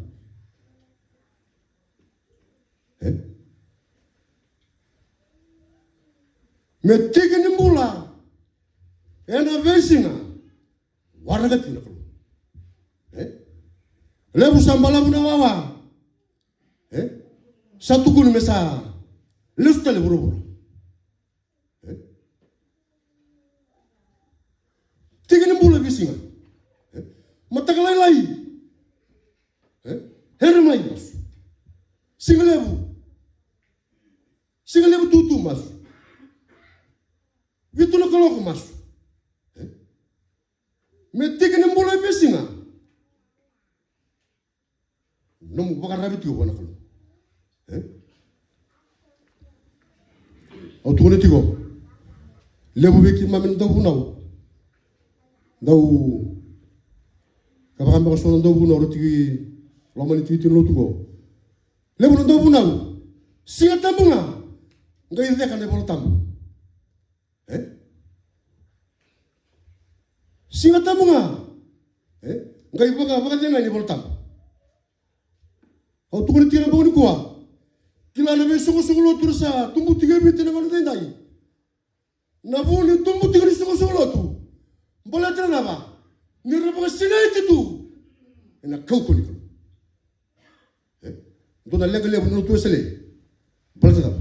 E? Me tiki ni bula ena veisiga, waraka tiko na Kalou. E? Levu sa balavu na wawa. E? Sa tukuni me sa lesu tale vuravura. E? Tiki ni bula veisiga. E? Mataka lailai. E? Here mai masu. Siga levu. Siga levu tutu masu. Vitu na kaloko masu. E? Me tiki ni bula veisiga. Nomu vakararavi tiko vua na Kalou. E? Au tukuna tiko. Levu vei keimami na dauvunau. Dau. Ka vaka beka so na dauvunau rau tiki loma ni tikitiki ni lotu qo. Levu na dauvunau. Siga Tabu ga. Qai ceka na iVola Tabu. E? Siga Tabu ga. E? Qai vaka, vakacegai na iVola Tabu. Au tukuna tiko na bogi nikua. Kila na veisoqosoqo lotu ra sa tubu tiko e Viti na gauna daidai. Na vu ni tubu tiko ni soqosoqo lotu. Baleta na cava? Ni ra vakasinaiti tu ena kaukauwa ni Kalou. E? Dua na leqa levu ni lotu Wesele. Baleta cava?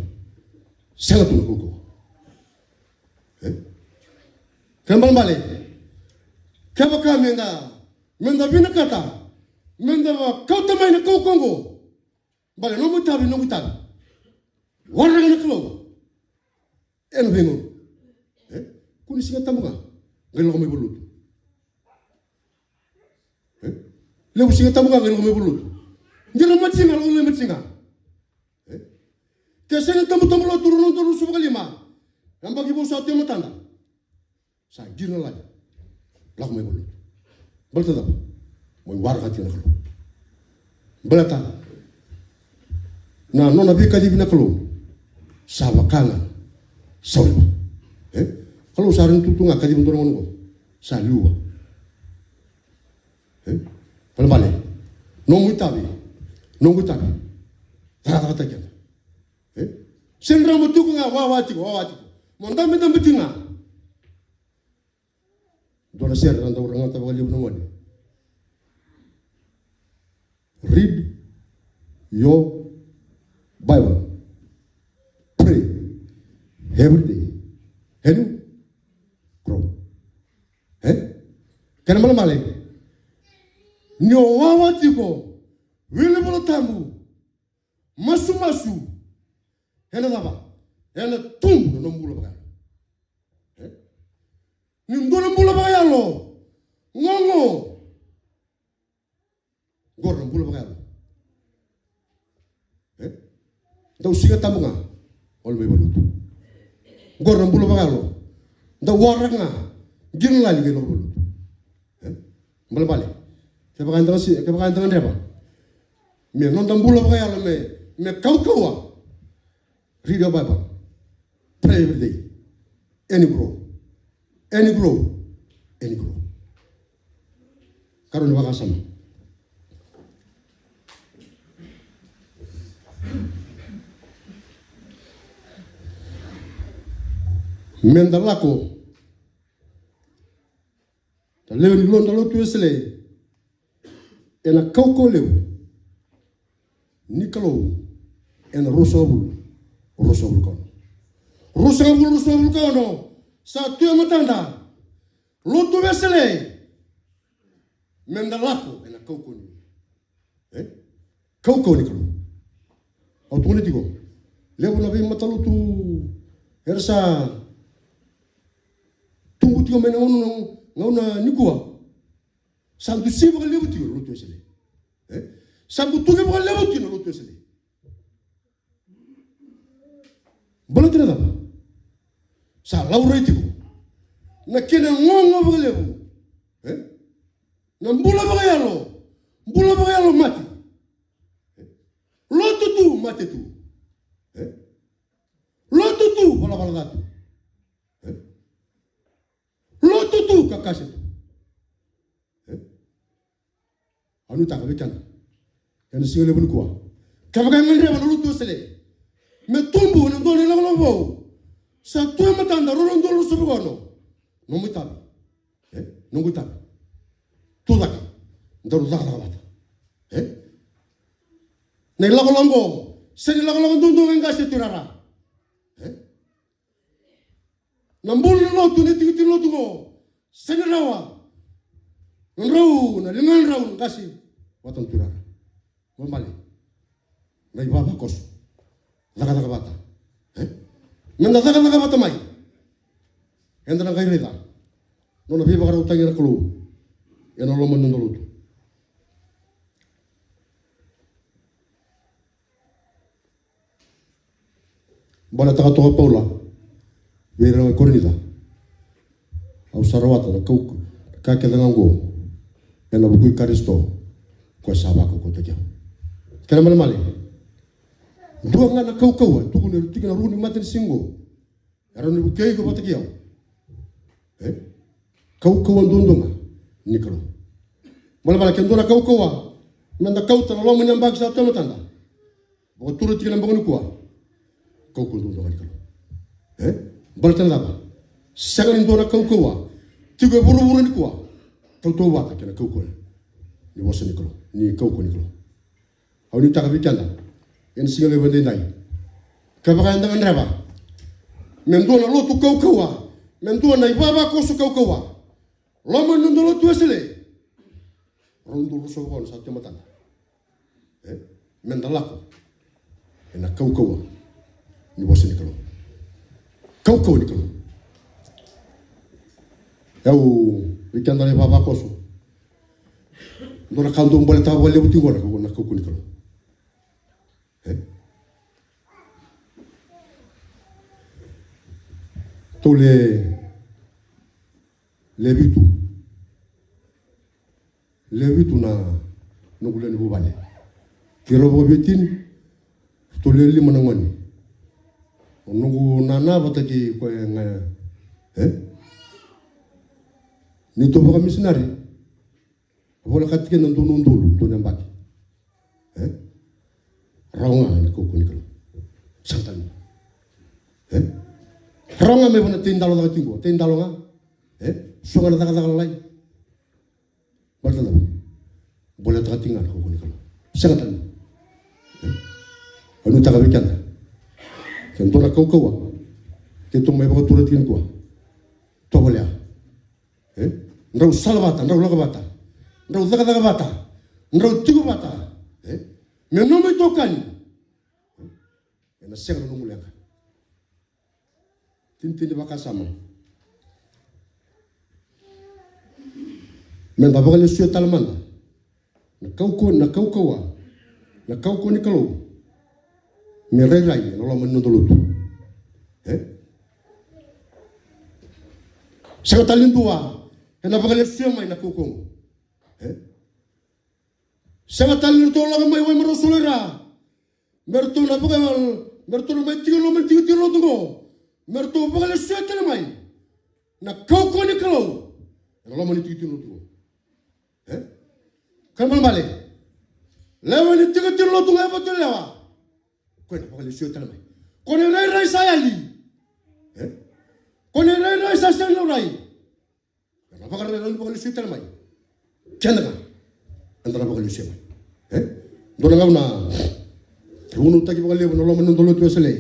Sega tu na kaukauwa. E? Kena ibalebale. Kevaka meda, meda vinakata, meda vakauta mai na kaukauwa oqo. Bale, nomu itavi, noqu itavi. Waraka na Kalou. Ena veigauna. E? Kua ni Siga Tabu ga. Qai lako mai valenilotu. E? Levu Siga Tabu ga qai lako mai valenilotu. Qai na matiga, lako mai matiga. E? Ke sega ni tabutabu lotu rua na udolu ruasagavulu ka lima. Yabaki vou sa tu e matada. Sa qiri na lali. Lako mai valenilotu. Baleta cava? Mo waraka tiko na Kalou. Baleta na nona veikacivi na Kalou. Sa vaka ga. Sa waiva. E? Kalou sa rui tutu ga kaciva dua na gone qo. Sa liwa. E? Balebale. Nomu itavi. Noqu itavi. Cakacakataki keda. E? Sega ni rawa mo tiko ga wawa tiko, wawa tiko. Mo dabedabe tiko ga. Dua na sere ra dau ragata vakalevu na gone. Read your Bible. Pray every day. And you grow. E? Kena ibalebale. Ni o wawa tiko, wili iVola Tabu, masumasu. Ena cava? Ena tubu na nomu bula vakayalo. E? Ni dua na bula vakayalo gogo. Qori na bula vakayalo. E? Dau Siga Tabu ga. Gole mai valenilotu. Qori na bula vakayalo. Da waraka ga, qiri lali qai lako vale. E? Balebale. Kevaka eda ga si, kevaka eda gadreva me noda bula vakayalo me, me kaukauwa. Read your Bible. Pray every day. And you grow. And you grow. And you grow. Karua ni vakasama. Meda lako, da lewe ni noda lotu Wesele, ena kaukauwa levu ni Kalou ena ruasagavulu, ruasagavulu ka ono. Ruasagavulu, ruasagavulu ka ono, sa tu e matada, lotu Wesele, meda lako ena kaukauwa ni, e? Kaukauwa ni Kalou. Au tukuna tiko, levu na veimatalotu era sa tubu tiko mai na gauna, gauna nikua. Sa dusi vakalevu tiko na lotu Wesele. E? Sa butuki vakalevu tiko na lotu Wesele. Baleta na cava? Sa laurai tiko na kena gogo vakalevu. E? Na bula vakayalo, bula vakayalo mate. E? Lotu tu, mate tu. E? Lotu tu, valavala ca tu. E? Lotu tu, kakase tu. E? Au nuitaka vei keda ena siga levu nikua, kevaka e gadreva na lotu Wesele me tubu ena dua na ilakolako vou, sa tu e matada, rua na udolu ruasagavulu ka ono. Nomu itavi. E? Noqu itavi. Tu cake. Daru cakacaka vata. E? Na ilakolako oqo, sega ni lakolako duadua ga qase, tuirara. E? Na bula ni lotu, na itikotiko ni lotu oqo, sega ni rawa na drau, na ligadrau na qase vata na tuirara. Balebale. Na ivavakoso. Cakacaka vata. E? Meda cakacaka vata mai. Eda na qai raica na nona veivakarautaki na Kalou ena loma ni noda lotu. Baletaka toka o Paula vei ira na Korinica. Au sa rawata na kau, ka kece ga oqo ena vuku i Karisito, ko koya sa vakaukauwataki au. Kena malemale, dua ga na kaukauwa e tukuna e tiko na ruku ni matanisiga oqo. Era na vukei iko vata kei au. E? Kaukauwa duadua ga ni Kalou. Malemale, ke dua na kaukauwa meda kauta na loma ni yabaki sa tu e matada, vakatura tiko na bogi nikua. Kaukauwa duadua ga ni Kalou. E? Baleta na cava? Sega ni dua na kaukauwa tiko e vuravura nikua tautauvata kei na kaukauwa ni vosa ni Kalou, ni kaukauwa ni Kalou. Au nuitaka vei keda ena siga levu edaidai, kevaka eda gadreva me dua na lotu kaukauwa, me dua na ivavakoso kaukauwa, loma ni noda lotu Wesele, rua na udolu ruasagavulu ka ono sa tu e matada. E? Meda lako ena kaukauwa ni vosa ni Kalou. Kaukauwa ni Kalou. Au, vei keda na ivavakoso, dua na ka dau baletaka vakalevu tiko na kaukauwa ni Kalou. E? Tou le, le vitu. Le vitu na noqu lewe ni vuvale. Keirau vakaveitini, ratou le lima na gone. O noqu nana vata kei koya ga. E? Ni tou vakamisinari, volekati keda dua na udolu, dua na yabaki. E? Rawa ga ena kaukauwa ni Kalou. Sega tale. E? Rawa ga me vaka na tei dalo caka tiko, tei dalo ga. E? So ga na cakacaka lalai. Baleta na cava? Boletaka tiko ga na kaukauwa ni Kalou. Sega tale. E? Au nuitaka vei keda, ke dua na kaukauwa keitou mai vakatura tiko nikua, tovolea. E? Drau sala vata, drau lako vata, drau cakacaka vata, drau tiko vata. E? Me nomu itokani. Ena sega na nomu leqa. Tinitini vakasama. Meda vakalesuya tale mada na kaukauwa, na kaukauwa, na kaukauwa ni Kalou me rairai ena loma ni noda lotu. E? Sega tale ni dua ena vakalesuya mai na kaukaua oqo. E? Sega tale ni ratou lako mai wai me rau soli ira. Me ratou na vaka, me ratou na mai tiko e loma ni tikotiko lotu oqo. Me ratou vakalesuya tale mai na kaukaua ni Kalou ena loma ni tikotiko lotu oqo. E? Kena ibalebale, lewe ni tikotiko lotu ga e vata lewa. Ko na vakalesuya tale mai. Ko na irairai sa yali. E? Ko na irairai sa sega ni laurai. Ena vakarairai ni vakalesuya tale mai. Keda ga eda na vakalesuya mai. E? Dua na gauna e vunautaki vakalevu na loma ni noda lotu Wesele.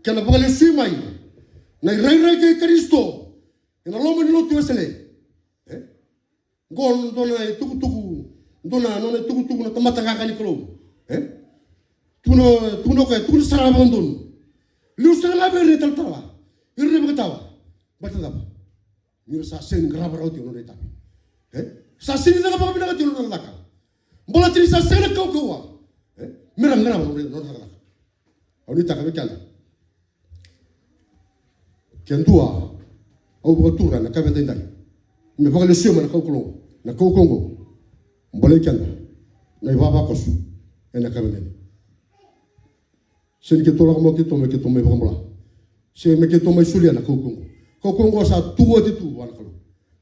Kena vakalesuya mai na irairai kei Karisito ena loma ni lotu Wesele. E? Qo dua na itukutuku, dua na nona itukutuku na tamata qaqa ni Kalou. E? Tukuna, tukuna o koya, tukuna sara vakadodonu. Liu sara ga vei ira na italatala, ira na ivakatawa. Baleta na cava? Ni ra sa sega ni qarava rawa tiko na nodra itavi. E? Sa sega ni caka vakavinaka tiko na nodra cakacaka. Baleta ni sa sega na kaukaua. E? Me ra qarava na nodra, nodra cakacaka. Au nuitaka vei keda. Ke dua au vakatura ena yakavi edaidai me vakalesuya mai na kaukaua, na kaukaua oqo, bolei keda na ivavakoso ena yakavi edaidai. Sega ni keitou lako mai o keitou me keitou mai vakabula. Sega me keitou mai solia na kaukaua oqo. Kaukaua oqo sa tu oti tu vua na Kalou.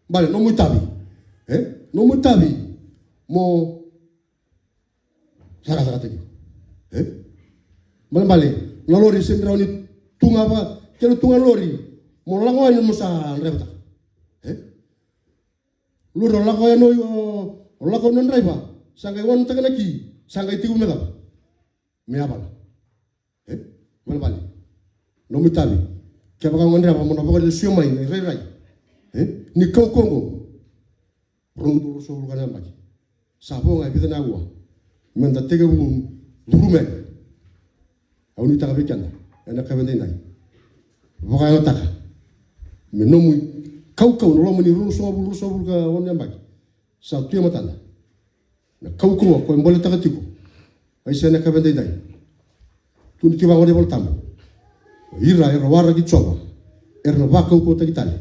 Bale, nomu itavi. E? Nomu itavi mo cakacakataki iko. E? Balebale, na lori sega ni rawa ni tu ga vaka, kena tu ga lori mo lako yani mo sa draivataka. E? Lori o lako yani o, o lako na draiva, sa qai wanataka na ki, sa qai tiko me cava? Me yavala. E? Balebale, nomu itavi. Kevaka o gadreva mo na vakalesuya mai na irairai, e, ni kaukaua oqo. Rua na udolu ruasagavulu ka na yabaki. Sa vo ga e vica na aua meda tekivu curuma yani. Au nuitaka vei keda ena yakavi edaidai, vakayagataka me nomu kaukaua na loma ni rua na udolu ruasagavulu, ruasagavulu ka ono na yabaki. Sa tu e matada na kaukaua ko e boletaka tiko. Aisea ena yakavi edaidai. Tukuni tiko vaqo na iVolatabu, o ira era waraki Jiova era na vakaukauwataki tale.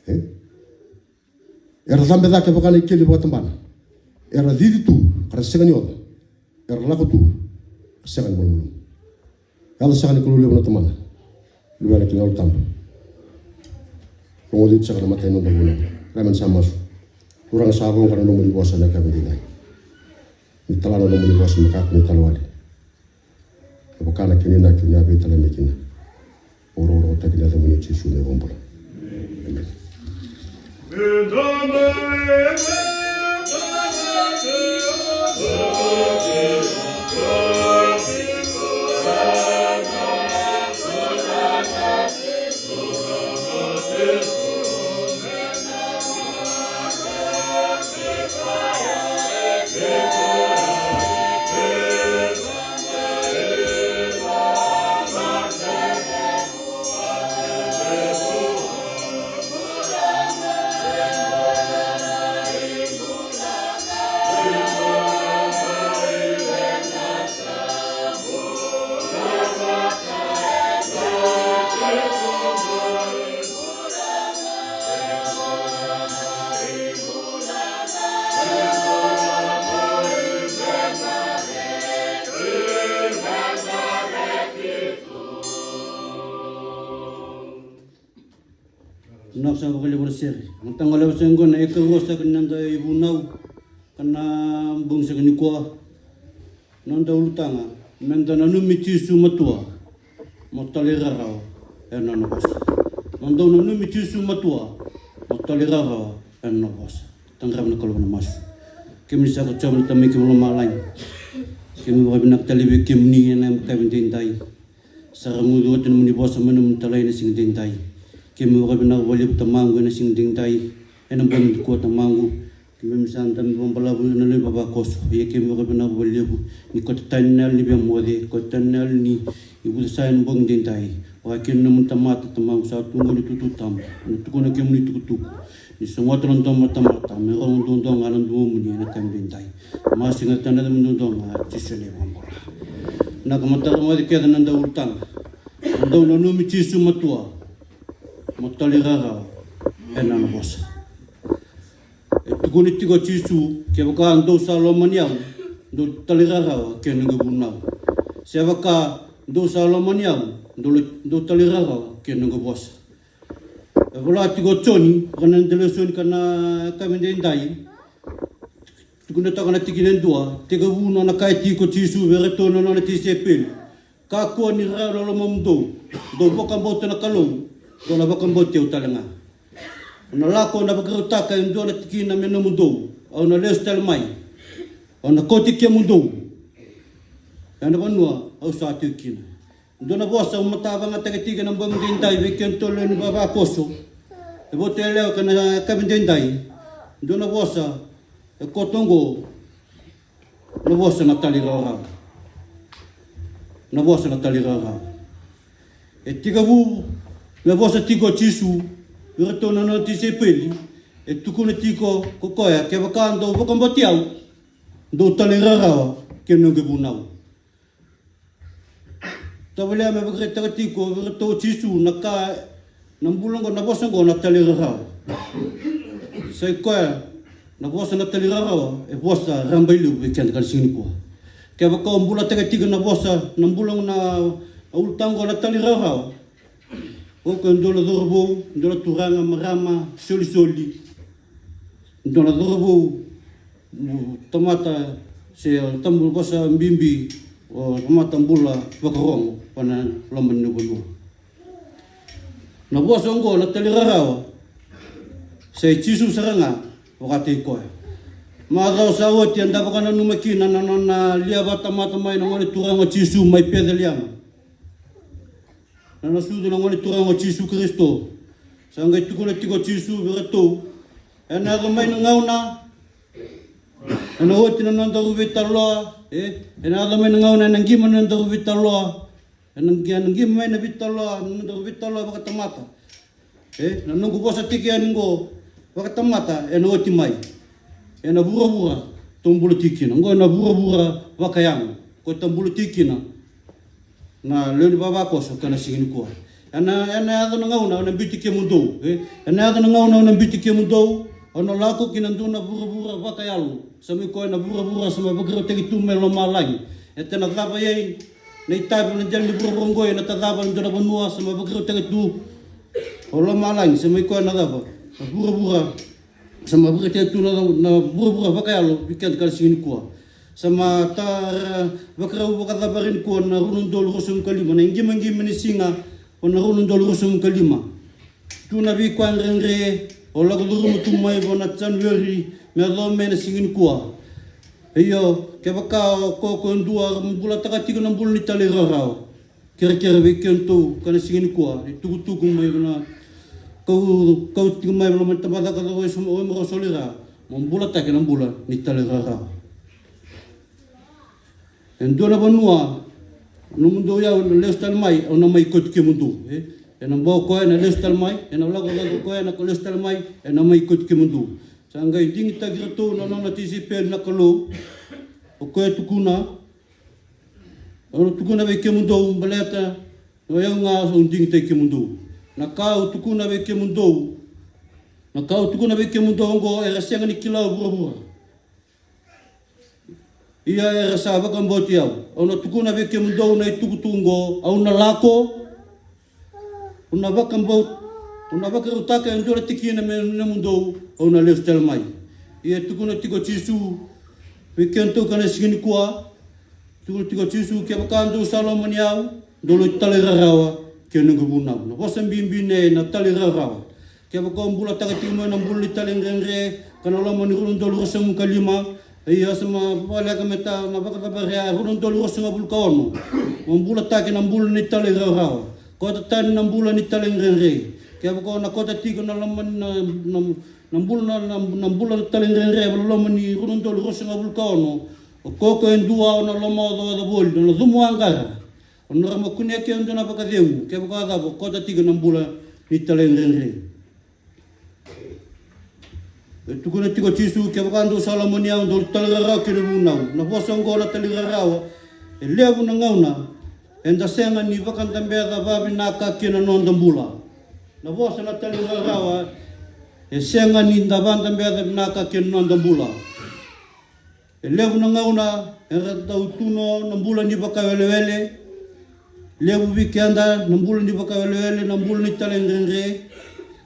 E? Era cabe cake vaka na ikeli vakatabana. Era cici tu ka ra sega ni oca. Era lako tu ka sega ni malumalumu. Yaca saka ni Kalou levu na Tamana, Luvena kei na Yalo Tabu. Rogoci oti saka na matai ni noda vunau. Kerea meda sa masu. Turaga sa rogo na nomuni vosa ena yakavi edaidai. Ni tala na nomuni vosa me kakua ni tala wale. Me vaka na kena inaki o ni a veitalai mai kina. Au rokorokotaka ena yacamuni Jisu na iVakabula. Emeni. Vinaka saka vakalevu na sere. Na mataqali vosa oqo na ikarua saka ni noda ivunau ka na bogi saka nikua. Noda ulutaga, meda nanumi Jisu matua, mo talairawarawa ena nona vosa. Mo dou nanumi Jisu matua, mo talairawarawa ena nona vosa. Taqara na Kalou na masu. Kemuni saka Jiova na Tamai keimami lomalagi. Keimami vakavinaka tale vei kemuni ena yakavi edaidai. Sa rogoci oti na nomuni vosa mai na nomuni talai ena siga edaidai. Keimami vakavinaka vakalevu Tamaqu ena siga edaidai. Ena bogi nikua Tamaqu. Keimami sa dabe vakabalavu ena levu ni vavakoso. Ia keimami vakavinaka vakalevu ni kauta tani na yalo ni via moce, kauta tani na yalo ni vucesa ena bogi edaidai. Vakakina na nomuni tamata Tamaqu sa tu qo ena itutu tabu. Ena tukuna kemuni itukutuku. Ni sogota na domo na tamata, me rogo duadua ga na domomuni ena yakavi edaidai. Masu e gata na yacamuni duadua ga, Jisu na iVakabula. Na ka mataka moce kece na noda ulutaga. Mo dou nanumi Jisu matua. Mo talairawarawa Ena nona vosa. E tukuna tiko o Jisu, kevaka dou sa lomani au, dou talairawarawa ki na noqu vunau. Se vaka dou sa lomani au, dou, dou talairawarawa ki na noqu vosa. E vola tiko o Joni, vaka na dela o Joni ka na yakavi edaidai. Tukuna toka na tikina e dua, tekivu nona kaya tiko o Jisu vei iratou na nona tisaipeli. Kakua ni rarawa na lomamudou, dou vakabauta na Kalou, dou na vakabauti au tale ga. Au na lako na vakarautaka e dua na tikina me nomudou, au na lesu tale mai. Au na kauti kemudou ena vanua au sa tiko kina. Dua na vosa au matavakayagataka tiko ena bogi edaidai vei kedatou lewe ni vavakoso. E votu yalewa ka na yakavi edaidai. Dua na vosa e koto oqo. Na vosa na talairawarawa. Na vosa na talairawarawa. E tekivu me vosa tiko o Jisu vei iratou na nona tisaipeli. E tukuna tiko ko koya, kevaka dou vakabauti au, dou talairawarawa ki na noqu vunau. Tavalea me vakaraitaka tiko vei iratou o Jisu na ka, na bula oqo, na vosa oqo na talairawarawa. Sa i koya na vosa na talairawarawa, e vosa rabailevu vei keda ka na siga nikua. Kevaka o bulataka tiko na vosa, na bula oqo na ulutaga oqo na talairawarawa. O koya e dua na cauravou, dua na turaga, marama, solisoli. Dua na cauravou, tamata, se tabu vosa bibi, o tamata bula vakarogo vaka na loma ni vanua. Na vosa oqo na talairawarawa, sa i Jisu sara ga vakataki koya. Macawa sa oti eda vakananuma kina na nona lia vakatamata mai na gone turaga o Jisu mai Peceliema. Na nona sucu na gone turaga o Jisu Karisito. Sa qai tukuna tiko o Jisu vei iratou, ena yaco mai na gauna, ena oti na nodaru veitalanoa, e, ena yaco mai na gauna ena qima na nodaru veitalanoa, ena qi-, ena qima mai na veitalanoa, na nodaru veitalanoa vakatamata. E, na noqu vosa tiko yani oqo vakatamata ena oti mai. Ena vuravura tou bula tiko kina. Oqo ena vuravura vakayago. Ko tou bula tiko kina. Na lewe ni vavakoso ka na siga nikua. Ena, ena yaco na gauna au na biuti kemudou. E, ena yaco na gauna au na biuti kemudou. Au na lako ki na dua na vuravura vakayalo. Sa mai koya na vuravura sa mai vakarautaki tu mai lomalagi. E tena cava i ai na itavi na dela ni vuravura oqo, ena tacava na dua na vanua sa mai vakarautaki tu o lomalagi, sa mai koya na cava, na vuravura, sa mai vakarautaki tu na, na vuravura vakayalo vei keda ka na siga nikua. Sa mai tara vakarau vakacavari nikua na rua na udolu ruasagavulu ka lima, na iqimaqima ni siga, o na rua na udolu ruasagavulu ka lima. Tu na veika dredre o lako curuma tu mai vua na January me yacova mai na siga nikua. Io, kevaka o ko, ko e dua mo bulataka tiko na bula ni talairawarawa, kerekere vei kedatou ka na siga nikua, ni tukutuku mai vua na kau, kau tiko mai vua na tabacakacaka o Isu, o Imaru Solira, mo bulataki na bula ni talairawarawa. E dua na vanua, nomudou i au na lesu tale mai, au na mai kauti kemudou. E, ena bau koya na lesu tale mai, ena lako cake koya na lesu tale mai, ena mai kauti kemudou. Sa qai digitaki iratou na nona tisaipeli na Kalou. O koya e tukuna, au na tukuna vei kemudou, baleta o yau ga au digitaki kemudou. Na ka au tukuna vei kemudou, na ka au tukuna vei kemudou oqo era sega ni kila o vuravura. Ia era sa vakabauti au. Au na tukuna vei kemudou na itukutuku oqo, au na lako, au na vakabau, au na vakarautaka e dua na tikina me nomudou, au na lesu tale mai. Ia e tukuna tiko o Jisu vei kedatou ka na siga nikua. Tukuna tiko o Jisu, kevaka dou sa lomani au, dou lai talairawarawa ki na noqu vunau. Na vosa bibi nei na talairawarawa. Kevaka o bulataka tiko mai na bula ni talaidredre ka na loma ni rua na udolu ruasagavulu ka lima, ia sa mai voleka me ta na vakacavari ya, rua na udolu ruasagavulu ka ono. Mo bulataki na bula ni talairawarawa. Kota tani na bula ni talaidredre. Kevaka o na kota tiko na loma ni na, na, na bula na, na, na bula ni talaidredre ena loma ni rua na udolu ruasagavulu ka ono, o koya e dua o na lomaocaoca voli, o na cumuaqara. O na rawa mo kunea kina e dua na vakacegu, kevaka o cava, o kota tiko na bula ni talaidredre. E tukuna tiko o Jisu, kevaka dou sa lomani au, dou talairawarawa ki na vunau. Na vosa oqo na talairawarawa, e levu na gauna eda sega ni vakadabeca vakavinaka kina na noda bula. Na vosa na talairawarawa, E sega ni da vadabeca vinaka kei na noda bula. E levu na gauna era dau tu no na bula ni vakawelewele. Levu vei keda na bula ni vakawelewele, na bula ni talaidredre.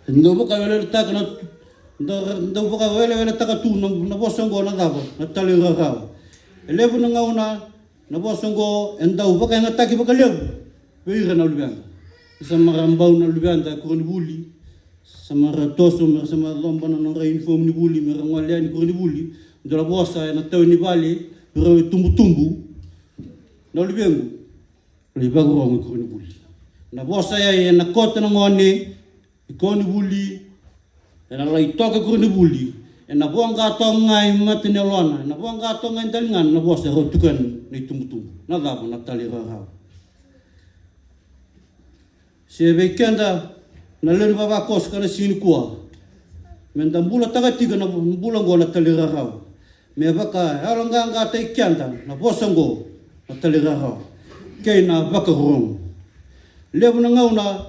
Dau vakaweleweletaka na, da, dau vakaweleweletaka tu na, na vosa oqo na cava, na talairawarawa. E levu na gauna na vosa oqo e dau vakayagataki vakalevu vei ira na luveda. Sa mara bau na luveda e koronivuli, sa mara toso, mera sa mara coba na nodra uniform ni vuli, mera gole yani koronivuli. Dua na vosa ena tau ni vale, vei rau e tubutubu. Na luvequ, lai vakarogo i koronivuli. Na vosa ya ena koto na gone i koronivuli, ena lai toka i koronivuli, ena voqa toka ga i mata ni yalona, ena voqa toka ga i daligana na vosa e rau tukuna na itubutubu. Na cava, na talairawarawa. Se vei keda na lewe ni vavakoso ka na siga nikua, meda bulataka tiko na bula oqo na talairawarawa. Me vakayaloqaqataki keda na vosa oqo na talairawarawa kei na vakarorogo. Levu na gauna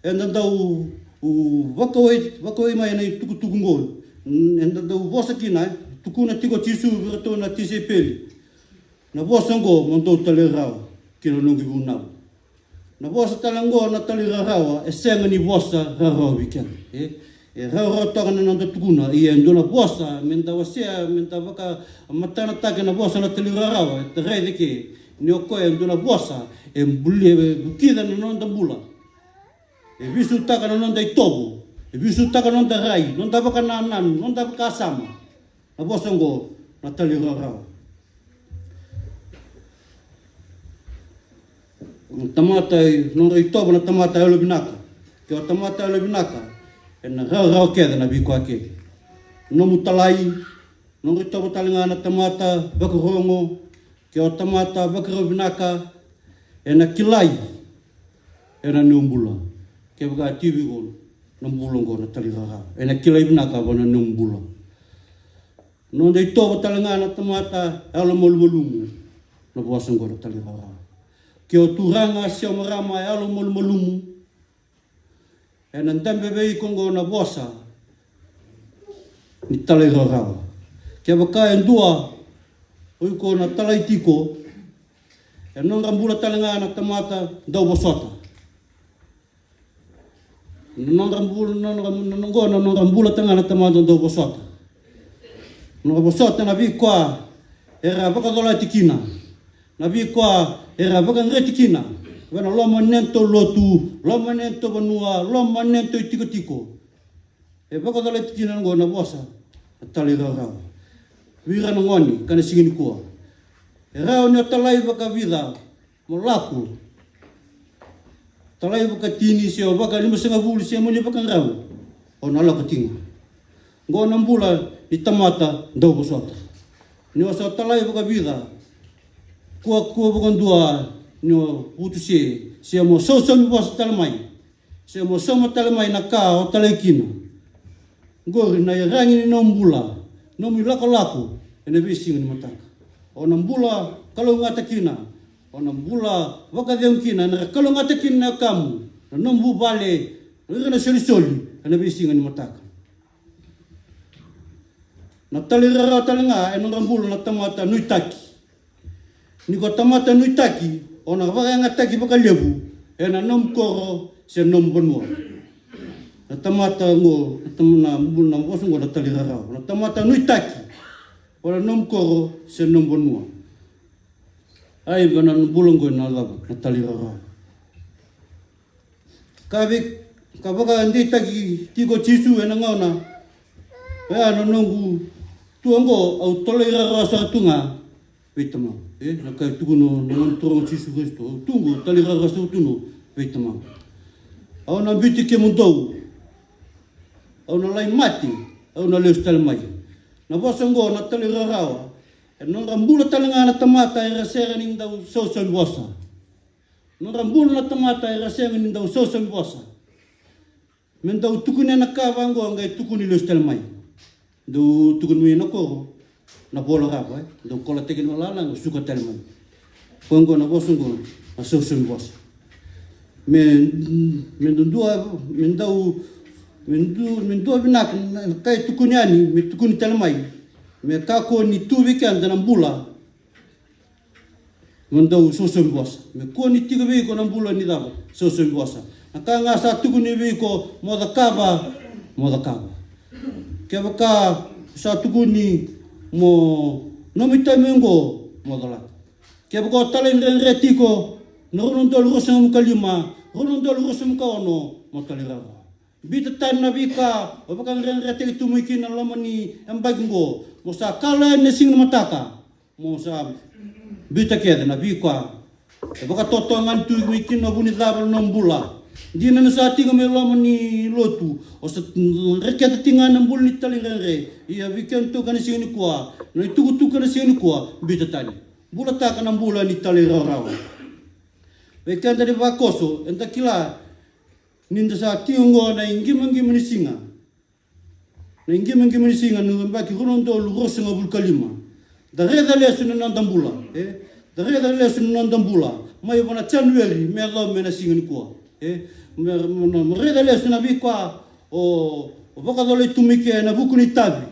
eda dau, u, vakawai, vakawai mai na itukutuku oqo. N-, eda dau vosa kina, e tukuna tiko o Jisu vei iratou na tisaipeli. Na vosa oqo mo dou talairawarawa ki na noqu vunau. Na vosa tale oqo na talairawarawa e sega ni vosa rawarawa vei keda. E, e rawarawa toka na noda tukuna, ia e dua na vosa meda wasea, meda vakamatanataka na vosa na talairawarawa, e tarai cake ni o koya e dua na vosa e buli, e vukica na noda bula. E vesuitaka na noda itovo, e vesuitaka na noda rai, noda vakanananu, noda vakasama. Na vosa oqo na talairawarawa. Na tamata, nodra itovo na tamata yalovinaka. Ke o tamata yalovinaka, ena rawarawa kece na veika kece. Nomu talai, nodra itovo tale ga na tamata vakarorogo. Ke o tamata vakarorogo vinaka, ena kilai ena nomu bula. Kevaka e tiko vei iko na bula oqo na talairawarawa, ena kilai vinaka vua na nomu bula. Noda itovo tale ga na tamata yalomalumalumu, na vosa oqo na talairawarawa. Ke o turaga se o marama yalomalumalumu, ena dabe vei iko oqo na vosa ni talairawarawa. Kevaka e dua o iko na talai tiko, e nodra bula tale ga na tamata dau vosota. Na nodra bula, na nodra, na nodra, na nodra bula tale ga na tamata dau vosota. Nodra vosota na veika era vakacolati kina, na veika era vakadreti kina, vei na loma ni nodatou lotu, loma ni nodatou vanua, loma ni nodatou itikotiko. E vakacolati kina oqo na vosa na talairawarawa. Vei ira na gone ka na siga nikua, e rawa ni o talai vakavica mo lako. Talai vakatini se o vakalimasagavulu se moni vakadrau, o na lako tiko ga. Oqo na bula ni tamata dau vosota. Ni o sa talai vakavica, kua, kua vakadua ni o vutusi, se mo sausau ni vosa tale mai, se mo sauma tale mai na ka o talai kina. Oqori na iyaragi ni nomu bula, nomu ilakolako ena veisiga ni mataka. O na bula kalougata kina, o na bula vakacegu kina, ena kalougata kina na yakamu, na nomu vuvale, o ira na isolisoli ena veisiga ni mataka. Na talairawarawa tale ga e nodra bula na tamata nuitaki. Ni ko tamata nuitaki, o na vakayagataki vakalevu ena nomu koro se nomu vanua. Na tamata oqo, na tam-, na bula, na vosa oqo na talairawarawa. Na tamata nuitaki, o na nomu koro se nomu vanua. Ai, vei na bula oqo na cava, na talairawarawa. Ka vei, ka vakadeitaki tiko o Jisu ena gauna oya, na noqu tu oqo au talairawarawa sara tu ga vei Tamaqu. E, na ka e tukuna na noqu Turaga o Jisu Karisito, au tu oqo au talairawarawa sara tu ga vei Tamaqu. Au na biuti kemudou, au na lai mate, au na lesu tale mai. Na vosa oqo na talairawarawa, e nodra bula tale ga na tamata era sega ni dau sausau ni vosa. Nodra bula na tamata era sega ni dau sausau ni vosa. Me dau tukuni na ka vaqo, qai tukuni lesu tale mai. Dau tukuni mai na koro, na vola rava, e dau kolataki na lala, qai suka tale mai. Ko oqo na vosa oqo, na sausau ni vosa. Me, me dudua, me dau Me du-, me dua vinaka na ka e tukuni yani, me tukuni tale mai. Me kakua ni tu vei keda na bula me dau sosomi vosa. Me kua ni tiko vei iko na bula ni cava? Sosomi vosa. Na ka ga sa tukuni vei iko mo cakava, mo cakava. Kevaka sa tukuni mo nomu itami oqo, mo colata. Kevaka o talaidredre tiko, na rua na udolu ruasagavulu ka lima, rua na udolu ruasagavulu ka ono, mo talairawarawa. Biuta tani na veika o vakadredretaki tu mai kina na loma ni yabaki oqo. Mo sa kala yani na siga ni mataka, mo sa biuta kece na veika e vakatotogani tu mai kina na vu ni cava na nomu bula. Dina ni sa tiko mai loma ni lotu, o sa reketa tiko ga na bula ni talaidredre. Ia vei kedatou ka na siga nikua, na itukutuku ka na siga nikua, biuta tani. Bulataka na bula ni talairawarawa. Vei keda ni vakoso, eda kila ni da sa tiko oqo na iqimaqima ni siga. Na iqimaqima ni siga ni yabaki rua na udolu ruasagavulu ka lima. Da raica lesu na noda bula, e? Da raica lesu na noda bula mai vua na January me yacova mai na siga nikua, e? Me, me, me raica lesu na veika o, o vakacoloi tu mai ke ena vuku ni itavi.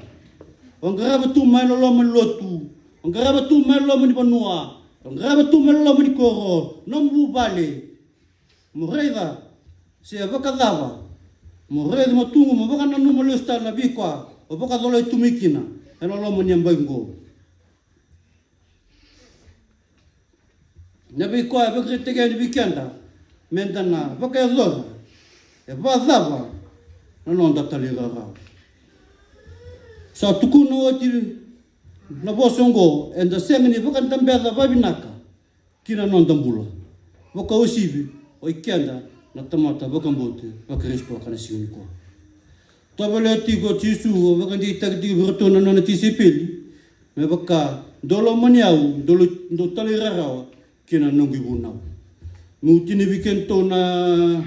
O qarava tu mai na loma ni lotu, o qarava tu mai na loma ni vanua, o qarava tu mai na loma ni koro, nomu vuvale. Mo raica se vakacava, mo raica mo tuqu, mo vakananuma lesu tale na veika o vakacoloi tu mai kina ena loma ni yabaki oqo. Na veika e vakaraitaki yani vei keda meda na vakayacora e vakacava na noda talairawarawa. Sa tukuna oti na vosa oqo, eda sega ni vakadabeca vavinaka ki na noda bula, vakauasivi o ikeda na tamata vakabauta vaKarisito ka na siga nikua. Tovolea tiko o Jisu, a vakadeitaka tiko vei iratou na nona tisaipeli, me vaka dou lomani au, dou, dou talairawarawa ki na noqu ivunau. Meu tinia vei kedatou na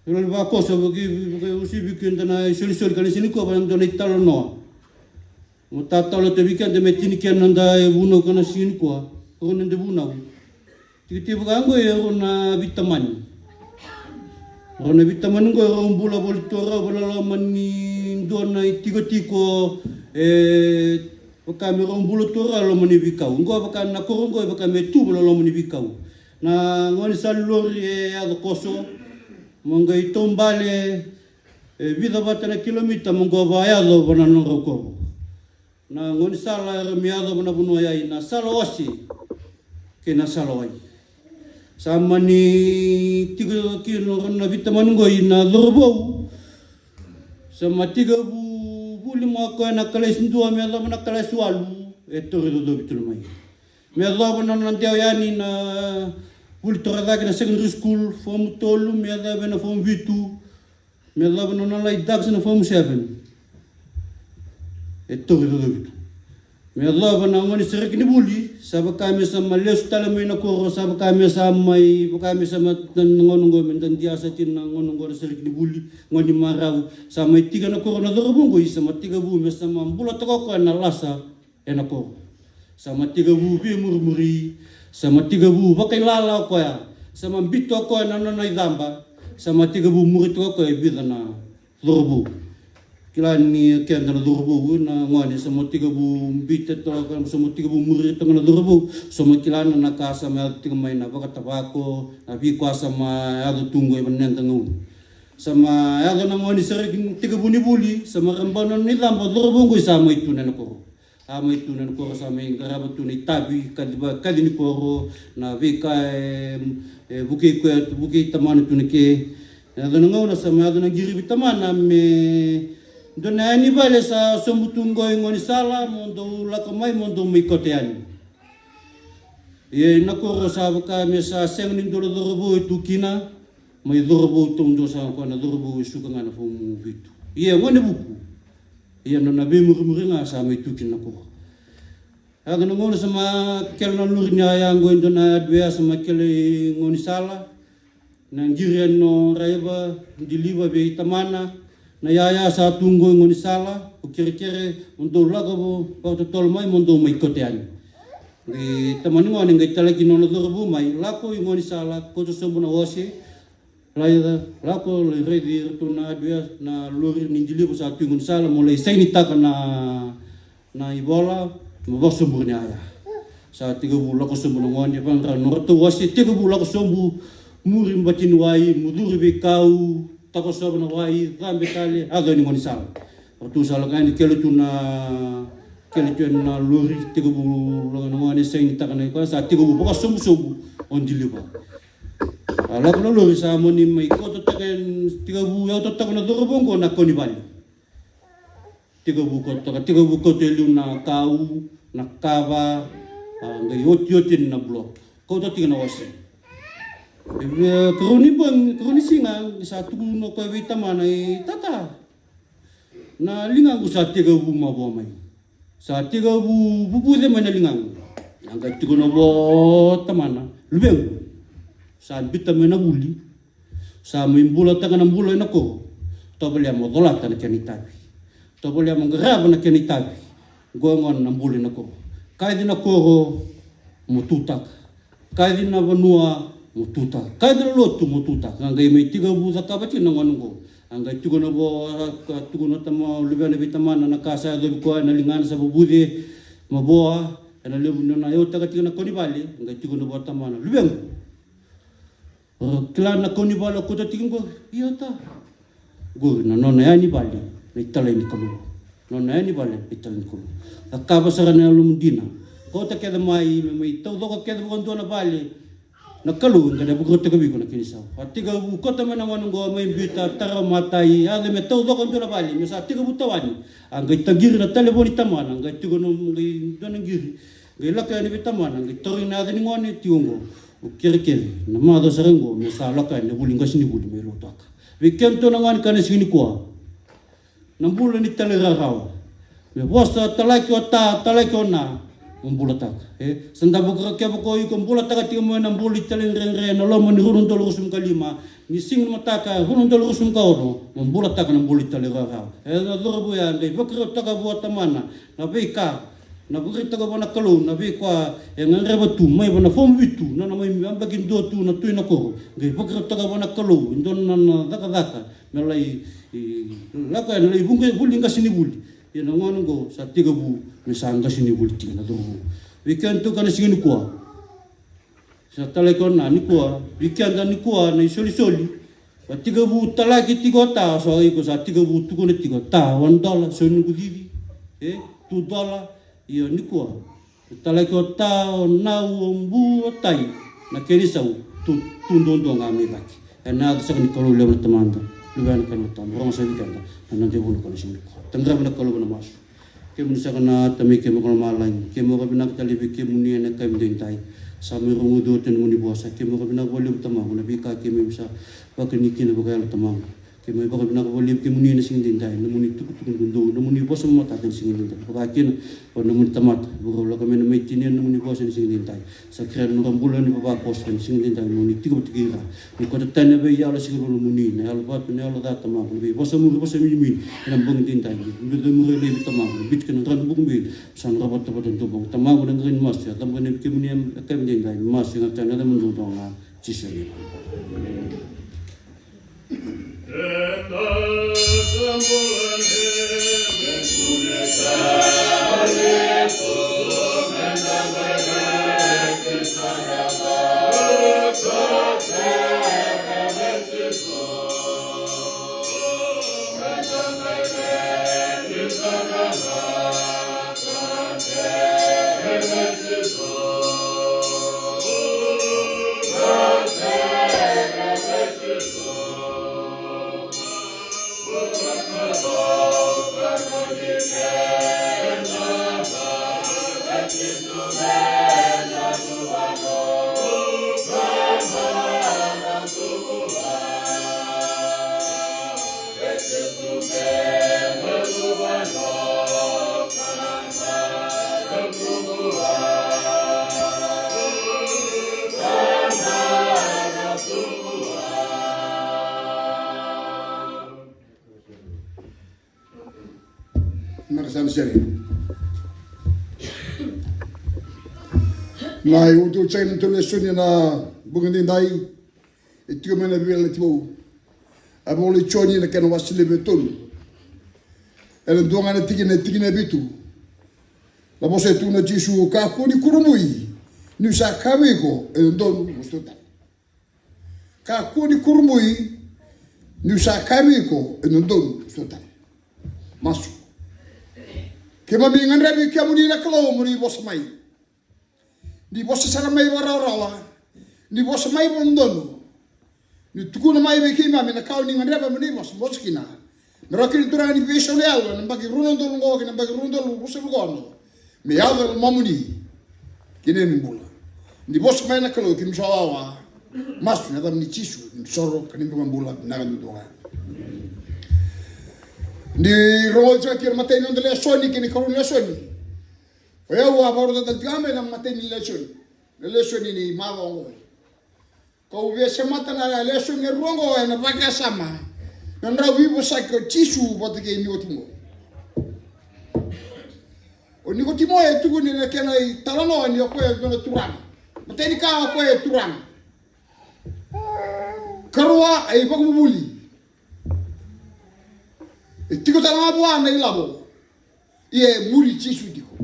ivola ni vakoso, vaka, vakauasivi vei keda na isolisoli ka na siga nikua, vaka dua na italanoa. Mo tatalo tiko vei keda me tini kena noda ivunau ka na siga nikua. Ko noda ivunau. Tikotiko vaka oqo e rua na veitamani. Rua na veitamani oqo e rau bula voli tu rau vaka na loma ni dua na itikotiko, e, vaka me rau bula tu rau loma ni veikau. Oqo vaka na koro oqo e vaka me tu vaka na loma ni veikau. Na gone sa lori e yaco koso. Mo qai taubale e vica vata na kilomita mo qo vakayaco vaka na nodrau koro. Na gaunisala era mai yaco vaka na vanua ya, na sala ose kei na sala wai. Sa mani tiko kina na veitamani qo na cauravou. Sa mai tekivu vuli mai o koya na kalasi dua me yacova na kalasi walu, e tauri cocovi tu mai. Me yacova na nona dewa yani na vuli torocake na secondary school, fomu tolu, me yacova na fomu vitu. Me yacova na nona lai daks na fomu seven. E tauri cocovi tu. Me yacova na gone sereki ni vuli, sa vaka me sa mai lesu tale mai na koro, sa vaka me sa mai, vaka me sa mai na gauna oqo me da dia sa tiko na gauna oqo na sereki ni vuli, gone marau, sa mai tiko na koro na cauravou oqo, sa mai tekivu me sa mai bulataka o koya na lasa ena koro. Sa mai tekivu veimurimuri, sa mai tekivu vakailala o koya, sa mai biuta o koya na nona icaba, sa mai tekivu muritaka o koya e vica na cauravou. Kila ni keda na cauravou na gone, sa mai tekivu biuta toka, sa mai tekivu muri toka na cauravou, sa mai kila na ka sa mai yaco tiko mai na vakatavako, na veika sa mai yaco tu qo e vanua eda gauna. Sa mai yaco na gone sereki, tekivu ni vuli, sa mai rabana na nona icaba, cauravou qo sa mai tu na koro. Sa mai tu na koro, sa mai qarava tu na itavi, kaci va-, kaci ni koro, na veika e, e vukei koya, vukei tamana tu na ke. Yaco na gauna sa mai yaco na qiri vei tamana me dua na yanivale sa sobu tu qo i gaunisala, mo dou lako mai, mo dou mai kauta yani. Ia na koro sa vaka me sa sega ni dua na cauravou e tu kina, mai cauravou taudua sara o koya na cauravou e suka ga na fomu vitu. Ia gone vuku. Ia nona veimurimuri ga sa mai tu kina na koro. Yaco na gauna sa mai kele na lori ni yaya qo e dua na yadua, sa mai kele i gaunisala. Na qiri yani na draiva, deliver vei tamana. Na yaya sa tu qo i gaunisala, o kerekere, mo dou lako vakatotolo mai, mo dou mai kauta yani. Qai tamana ni gone qai talaki nona cauravou mai, lako i gaunisala, kauta sobu na ose, Lai lako lai raici iratou na hardware, na lori ni deliver sa tu i gaunisala mo lai sainitaka na, na ivola, mo vakasoburi na yaya. Sa tekivu lako sobu na gone, vaqara na nodratou wase, tekivu lako sobu, muri bati ni wai, mucuri veikau, takosova na wai, cabe tale, yaco yani gaunisala. Ratou sa lako yani, kele tu na, kele tu yani na lori, tekivu lako na gone, sainitaka na ikoya, sa tekivu vakasobusobu o deliver. A lako na lori sa mani mai kauta taka, tekivu yautaka na cauravou oqo na kau ni vale. Tekivu kauta taka, tekivu kauta e liu na kau, na kava, a qai otioti na block. Kauta tiko na wase. E, karua ni bogi, karua ni siga, sa tukuna o koya vei tamana, e tata, na ligaqu sa tekivu mavoa mai. Sa tekivu vuvuce mai na ligaqu. A qai tukuna vua o tamana, luvequ, sa biuta mai na vuli. Sa mai bulataka na bula ena koro. Tovolea mo colata na kena itavi. Tovolea mo qarava na kena itavi. Qo gona na bula ena koro. Kaci na koro, mo tutaka. Kaci na vanua, mo tutaka. Kaci na lotu, mo tutaka. A qai mai tekivu cakava tiko na gone oqo. A qai tukuna vua, a tukuna o tama, o luvena vei tamana na ka sa yacovi koya, na ligana sa vuvuce mavoa, ena levu ni nona yautaka tiko na kau ni vale. A qai tukuna vua o tamana, luvequ, o kila na kau ni vale o kauta tiko qori? Io ta. Qori na nona yani vale na italai ni Kalou. Nona yani vale na italai ni Kalou. Cakava sara na yalomu dina. Kauta kece mai, me mai taucoka kece vakadua na vale. Na Kalou e qai vakarautaka vei iko na kena isau. A tekivu kauta mai na gone oqo, mai biuta, tara matai, yaco me taucoka dua na vale, me sa tekivu tawani. A qai taqiri na talevoni tamana, a qai tiko na, qai dua na qiri. Qai lako yani vei tamana, qai tarogi na yaca ni gone, tiko oqo. O kerekere, na macawa sara oqo me sa lako yani na vuli qasenivuli me lotuaka. Vei kedatou na gone ka na siga nikua, na bula ni talairawarawa. Me vosa talaki o ta, talaki o na, mo bulataka. E, sa da vakara kevaka o iko bulataka tiko mai na bula ni talaidredre ena loma ni rua na udolu ruasagavulu ka lima, ni siga ni mataka rua na udolu ruasagavulu ka ono, mo bulataka na bula ni talairawarawa. E, na cauravou ya qai vakarautaka vua tamana na veika, na vakarautaka vua na Kalou na veika e gadreva tu mai vua na fomu vitu, na, na mai yabaki dua tu na tui na koro. Qai vakarautaka vua na Kalou e dua na, na cakacaka me lai, e, lako yani, lai vuqa, vuli qasenivuli. Ia na gone oqo sa tekivu me sa qasenivuli tiko na cauravou. Vei kedatou ka na siga nikua, sa talaki o na nikua, vei keda nikua na isolisoli. Sa tekivu talaki tiko o ta, so iko sa tekivu tukuna tiko, ta, one dollar, so ni kucivi, e, two dollar. Io nikua, talaki o ta, o nau, o bu, o tai, na kena isau tu, tu duadua ga mai cake. Ena yaca saka ni Kalou levu na Tamada, Luvena kei na Yalo Tabu. Rogo saka vei keda na noda ivunau ka na siga nikua. Taqrava na Kalou ena masu. Kemuni saka na Tamai keimami ko lomalagi, keimami vakavinavinaka tale vei kemuni ena yakavi edaidai. Sa mai rogoci oti na nomuni vosa, keimami vakavinavinaka vakalevu Tamaqu na veika keimami sa vakani kina vakayalo Tamaqu. Keimami vakavinavinaka vakalevu kemuni ena siga edaidai, nomuni tukutuku ni kudou, nomuni vosa matata ena siga edaidai. Vakakina o nomuni tamata, vakarau lako mai na mai tinia na nomuni vosa ena siga edaidai. Sa kerea na nodra bula na ivavakoso ena siga edaidai, mo ni tiko vata kei ira. Ni kauta tani na veiyalo sega ni lomamuni, na yalo vatu, na yalo ca Tamaqu, na veivosa muri, vosa minimini ena bogi edaidai. Ni biuta muri e laivi Tamaqu, na biuta kei na dra ni bukabeili, sa na ravata vata na tabana. Tamaqu na qai ni masu, e cabo ena vei kemuni ena yakavi edaidai, masu e gataka na yaca ni Luvena ga, Jisu. Vinaka sara na sere. Na iutuutu saka ni nodatou lesoni ena bogi edaidai. E tiko mai na Veiyalayalati Vou, a vola i Joni na kena wase levu e tolu, ena dua ga na tikina, e tikina e vitu. Na vosa e tukuna o Jisu: Kakua ni kurabui, niu sa kaya vei iko, e dodonu mo sucu tale. Kakua ni kurabui, niu sa kaya vei iko, e dodonu mo sucu tale. Masu. Keimami gadrevi kemuni na Kalou mo ni vosa mai. Ni vosa sara mai vakarawarawa, ni vosa mai vakadodonu, ni tukuna mai vei keimami na ka o ni gadreva mo ni vosa, vosa kina. Me rawa kina, Turaga, ni veisau na yalo ena yabaki rua na udolu oqo kei na yabaki rua na udolu ruasagavulu ka ono, me yaco e lomamuni ki na neimami bula. Ni vosa mai na Kalou, keimami sa wawa. Masu ena yacamuni Jisu, neimami isoro ka neimami iVakabula, vinaka duadua ga. Ni rogoci tiko kina na imatai ni noda lesoni kei na ikarua ni lesoni. O yau a vakarautaka tale tiko ga mai na imatai ni lesoni, na lesoni ni macawa oqo. Kau via semata na lesoni e rua oqo ena vakasama na drau veivosaki o Jisu vata kei Nikotimo. O Nikotimo e tukuni na kena italanoa ni o koya e dua na turaga. Matai ni ka, o koya e turaga. Karua, e ivakavuvuli. E tiko tale ga vua na ilavo. Ia e muri Jisu tiko.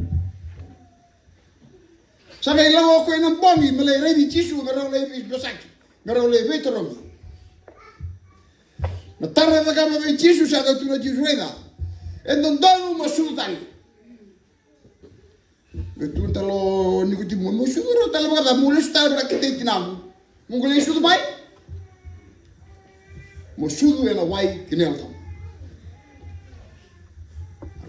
Sa qai lako o koya ena bogi me lai raici Jisu, me rau lai veivosaki, me rau lai veitarogi. Na taro e cakava vei Jisu, sa qai tukuna o Jisu: Raica, e dodonu mo sucu tale. Qai tukuna tale o Nikotimo: Mo sucu rawa tale vakacava? Mo lesu tale vata kei tinaqu, mo qai lai sucu mai? Mo sucu ena wai kei na Yalo Tabu.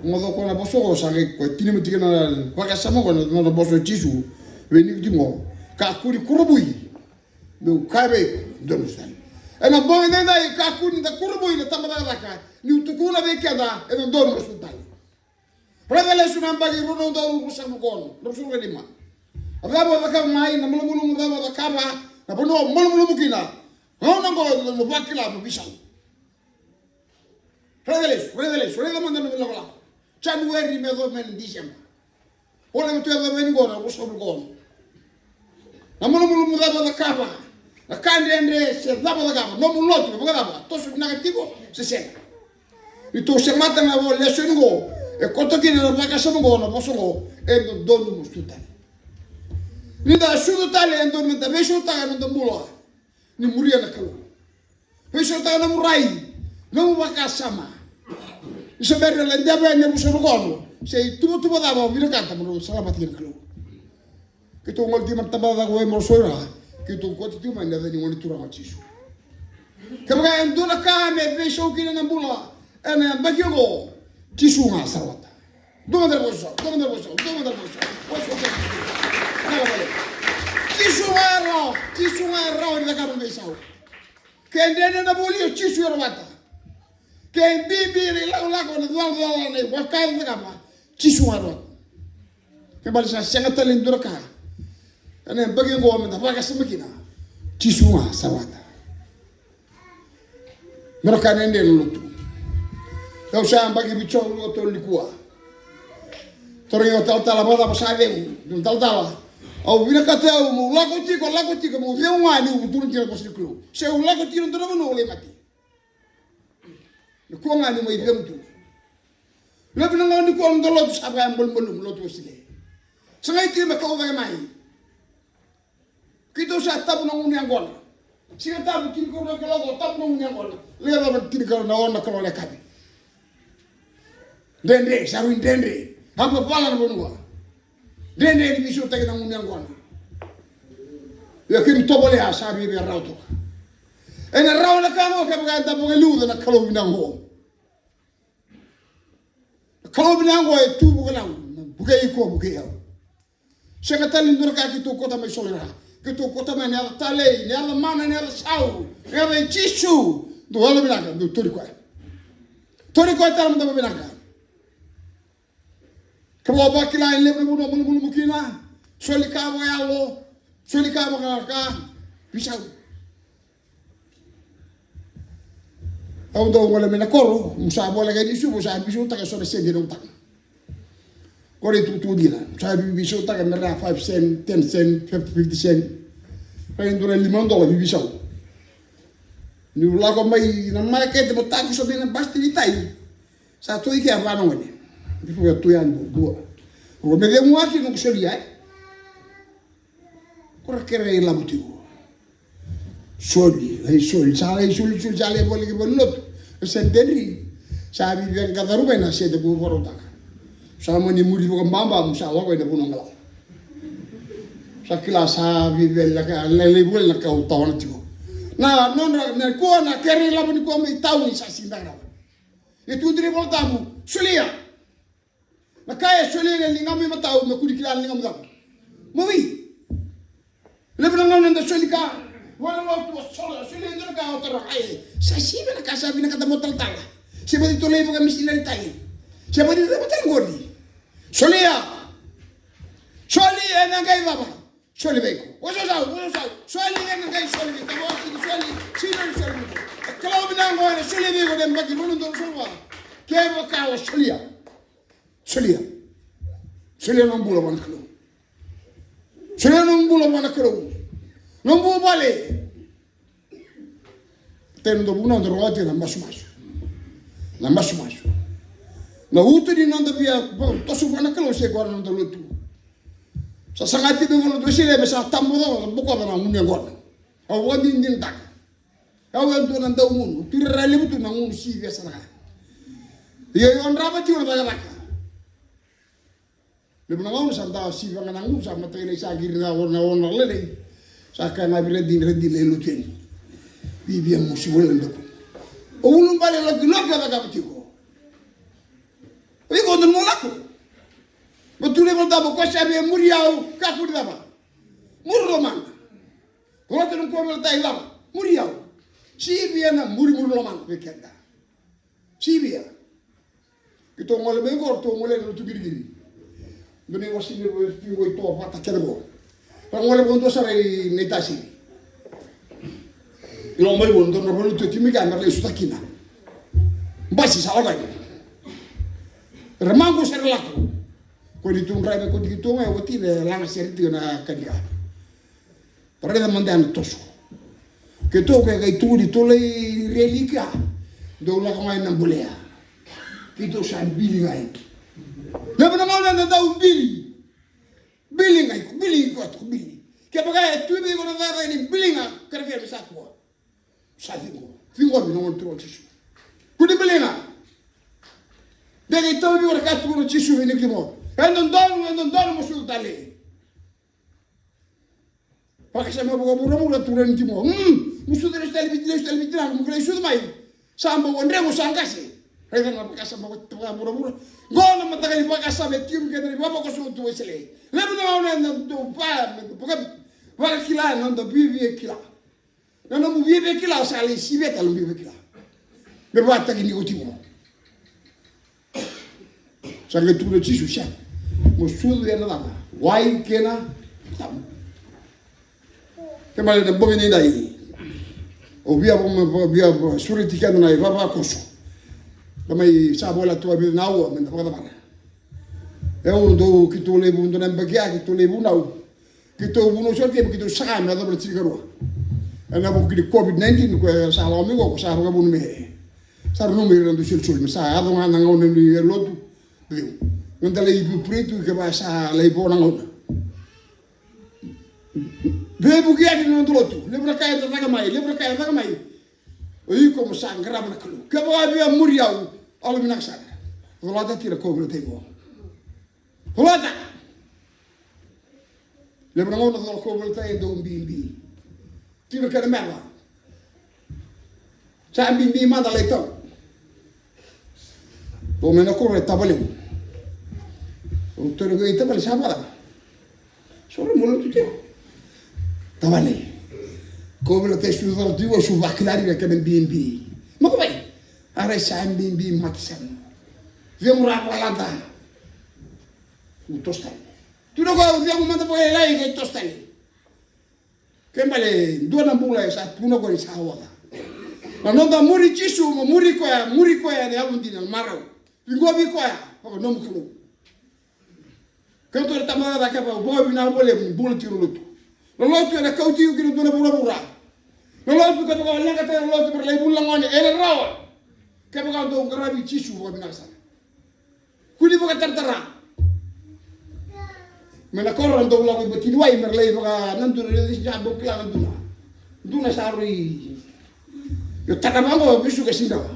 Rogoca o koya na vosa oqo, sa qai koya tini mai tiko na vakasama oqo, na nona vosa o Jisu vei Nikotimo: Kakua ni kurabui, meu kaya vei iko, dodonu mo sucu tale. Ena bogi edaidai, kakua ni da kurabui na tabacakacaka, niu tukuna vei keda e dodonu mo sucu tale. Raica lesu na yabaki rua na udolu ruasagavulu ka ono, ruasagavulu ka lima. A cava o cakava mai, na malumalumu cava o cakava, na vanua o malumalumu kina. Gauna oqo e dodonu mo vakila, mo veisau. Raica lesu, raica lesu, raica mada na nomu ilakolako. January me yacova mai na December. O na tu e yacova yani oqo na ruasagavulu ka ono. Na malumalumu cava o cakava, na ka dredre se cava o cakava, nomu lotu, na vakacava, toso vinaka tiko se sega. Ni tou semata na lesoni oqo, e koto kina na vakasama oqo, na vosa oqo, e dodonu mo sucu tale. Ni da sucu tale, e dodonu me da veisautaka na noda bula, ni muria na Kalou. Veisautaka nomu rai, nomu vakasama. Ni se bera ni ladeva yani e ruasagavulu ka ono, se ituvatuva cava o vinakata mo na salavata kei na Kalou. Keitou gole tiko mai na tabacakacaka vei Moroso ira, keitou kauta tiko mai na yaca ni Gone Turaga o Jisu. Kevaka e dua na ka me veisau kina na bula ena yabaki oqo, Jisu ga sa rawata. Dua mada na vosa, dua mada na vosa, dua mada na vosa. Vosa, vosa. Jisu ga e rawa, Jisu ga e rawa ni cakava na veisau. Ke dredre na vuli, o Jisu e rawata. Ke bibi na ilakolako, na colacola, na iwaka e cakava, Jisu ga e rawata. Ke bale sa sega tale ni dua na ka ena yabaki oqo me da vakasama kina, Jisu ga sa rawata. Me ra ka dredre na lotu. Au sa yabaki vitusagavulu ka tolu nikua. Tarogi au talatala, vakacava sa cegu na talatala? Au vinakata au meu lako tiko, lako tiko, meu cegu ga niu tukuna tiko na vosa ni Kalou. Se au lako tiko ena dua na vanua au lai mate. Nikua ga niu mai cegu tu. Levu na gauna nikua na noda lotu sa vakamalumalumu, lotu Wesele. Sa qai tiko me kau cake mai. Keitou sa tavu na gunu yaqona. Siga Tabu, tinikarua na kaloko, tavu na gunu yaqona. Lai yacova na tinikarua na ono na kaloko na yakavi. Dredre, sa rui dredre. A vavala na vanua. Dredre ni veisautaki na gunu yaqona. Ia keimami tovolea sa viavia rawa toka. Ena rawa na ka oqo kevaka eda vakaliuca na Kalou vinaka oqo. Na Kalou vinaka oqo e tu vakalau, na vukei iko, vukei au. Sega tale ni dua na ka keitou kauta mai solo i ra. Keitou kauta mai na yaca talei, na yaca mana, na yaca sau, na yaca i Jisu. Dou yalovinaka, dou tauri koya. Tauri koya tale mada vakavinaka. Kevaka o vakila e levu na vanua o malumalumu kina, soli ka vakayalo, soli ka vakararaka, veisau. Au dau gole mai na koro, au sa voleka yani Suva, au sa veisautaka eso na sede na utaka. Koro e tukutuku dina, au sa veisautaka me ra five cent, ten cent, fifty, fifty cent. Ka e dua na lima dola veiveisau. Niu lako mai na makete mo takoso mai na basi ni tai. Sa tu i ke a va na gone. Ni fuka tu yani dua. Rua me cegu aki noqu solia e. Ko ra kere ilavo tiko. Soli, lai soli, sa lai soli, soli, sa lai voli ki voli lotu. E se dredre. Sa vivi e qacaru mai na sede ku varautaka. Sa mani muri vakababa mu sa lako ina vuna qala. Sa kila sa vivi e laka, lai, lai voli na kau tawana tiko. Na, nodra, na kua na kere ilavo ni kua mai tauni sa sindakarava. E tu dri vola tabu, solia. Na ka e solia na ligamu imatau me kua ni kila na ligamu cava. Mo vi. Levu na gauna eda soli ka. Vua na lotu o soli, solia e dua na ka o taro. Ai, sa sivi na ka sa vinakata mo talatala. Se vati tolei vaka misinari tale. Se vati tolei vaka tale qori. Solia. Soli ena qai cava. Soli vei iko. Oso sau, oso sau. Soli ena qai soli vei iko. Tavo sili soli, sili soli vei iko. E Kalou vinaka qo ena soli vei iko na yabaki rua na udolu ruasagavulu ka va. Kevaka o solia. Solia. Solia nomu bula vua na Kalou. Solia nomu bula vua na Kalou. Nomu vale. Tena dua vuna da rogoca tiko na masumasu. Na masumasu. Na uto ni noda via toso vua na Kalou se koya na noda lotu. Sa saga tiko na lotu Wesele me sa tabu ca bokoca na gunu yaqona. Au vakadinadinataka. Au e dua na daugunu. Tu rara levu tu na gunu sivia sara ga. Io, io, drava tiko na cakacaka. Levu na gauna sa da sivi ga na gunu sa matai lai sa qiri na ona ona lelei. Sa ka na vira dini ra dini lai lotu yani. Vivia musi vole na daku. O ulu bale loki loki a cakava tiko. O iko donu mo lako. Ma tu levu na taba ko sa via muri au ka kuri cava. Muri lomana. Ko lako na kovela tai cava. Muri au. Sivia na muri muri lomana vei keda. Sivia. Keitou gole mai qo, ratou gole na lotu qiriqiri. Dua na iwasewase ni tiko i to vata kece qo. Ra gole qo dua sara i Naitasiri. I loma i vo, dua na vale tu timi ka, me ra lai suta kina. Basi sa lako yani. Ra maqu sara lako. Ko ni tu draiva ko tiki tu ga, e wati na laga sere tiko na kanika. Raica mada na toso. Keitou ke kai tukuni, tou lai reli kea. Dou lako ga ina bolea. Keitou sa bili ga eke. Levu na gauna na dau bili. Bili ga iko, bili iko, iko bili. Kevaka e tu vei iko na cakacaka ni bili ga, kerekere me sa kua. Sa ciqo. Ciqomi na gauna turaga o Jisu. Kua ni bili ga. De qai tau vei iko na ka tukuna o Jisu vei Nikotimo. E dodonu, e dodonu mo sucu tale. Vakasama vakavuravura turaga ni Timo. Mm, mo sucu lesu tale vei, lesu tale vei tinaqu, mo kilai sucu mai. Sa bau o dregu sa qase. Raica na vakasama vakavuravura. Qo na mataka ni vakasama e tiko keda ni vavakoso tu Wesele. Levu na gauna eda dau va, me vaka, vakakila na noda viavia kila. Na nomu viavia kila sa lai sivia tale nomu viavia kila. Me vakataki Nikotimo. Sa qai tukuna o Jisu, sega. Mo sucu ena cava? Wai kei na tabu. Kena ibalebale na bogi nidai. Au via va, via sureti keda na ivavakoso. Da mai sa vola tu a vica na aua me da vakacavara. E au dau keitou lai vu dua na yabaki a keitou lai vunau. Keitou vunau sara tiko me keitou saga me yacova na tinikarua. Ena vuku ni COVID nineteen ko e sa lako mai qo ko sa vakavunu me sa nanumi ira na dau solisoli me sa yaco ga na gauna ni lotu. Viu. Meda lai vipuri tu kevaka sa lai vo na gauna. Veivukiyaki na noda lotu. Levu na ka e caka mai, levu na ka e caka mai. O iko mo sa qarava na Kalou. Kevaka via muri au, au vinaka sara. Colata tiko na kauveilatai qo. Colata. Levu na gauna cola kauveilatai e dau bibi. Tiko na kena meca. Sa bibi mada lai tau. Tou mai na koro e tavale. Tou tore ko i tavale sa vacava. Soro mo lotu tiko. Tavale. Kauveilatai su cala tiko su vakilari na kena bibi. Mako mai. Ara sa bibi mata sara. Via mura valada. U toso tale. Tu na ko au cegu mada vakalailai qai toso tale. Kena ibalebale dua na bula e sa tukuna ko ni sa oca. Na noda muri Jisu, mo muri koya, muri koya ena yavu dina, na marau. Ciqomi koya, vaka nomu Kalou. Keitou na tamata cake vaka, vakavinaka vakalevu ni bula tiko na lotu. Na lotu ena kauti iko ki na dua na vuravura. Na lotu kevaka o leqataka na lotu me ra lai vuli na gone, ena rawa. Kevaka dou qaravi Jisu vakavinaka sara. Kua ni vakataratara. Mai na koro ra dau lako i Batiniwai me ra lai vaka na duna, na duna sa bau kila na duna. Duna sa rui. Io, taka vaqo, vesu ka sidawa.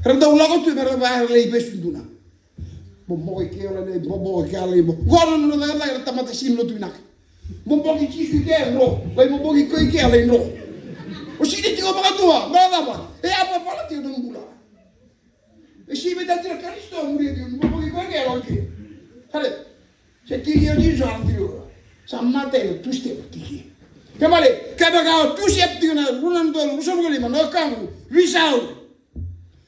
Ra dau lako tu me ra vaka ra lai vesu duna. Boboko i ke, lai boboko i ke, lai boboko. Qo na nona cakacaka na tamata sega ni lotu vinaka. Boboki Jisu i ke, dro. Lai boboki koya i ke, lai dro. O sega ni tiko vakadua, me cava? E a papala tiko na bula. E sega ni vei tiko na Karisito, muria tiko, boboki koya i ke, lai ke. Kare. Se tiki o Jisu a tiko. Sa mate na two step tiki. Kemale, kevaka o two step tiko na rua na udolu ruasagavulu ka lima, na wekaqu, veisau.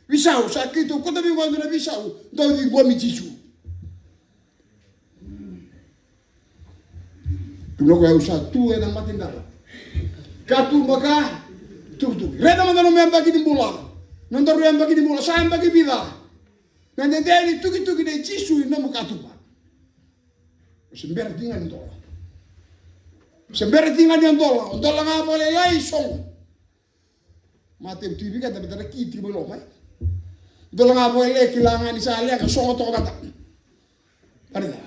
Veisau, sa keitou kauta vei iko e dua na veisau, dau ciqomi Jisu. Tukuna o koya, au sa tu ena mate dara. Katuba ka tukituki. Raica mada nomu yabaki ni bula. Nodaru yabaki ni bula, sa yabaki vica. Na dede ni tukituki nei Jisu ena nomu katuba. Se bera tiko ga ni dola. Se bera tiko ga ni dola. Dola ga vakalailai, sogo. Mate, tu i vei keda, baleta na ki tiko mai loma, e. Dola ga vakalailai, kila ga ni sa leqa, sogo toka mada. Baleta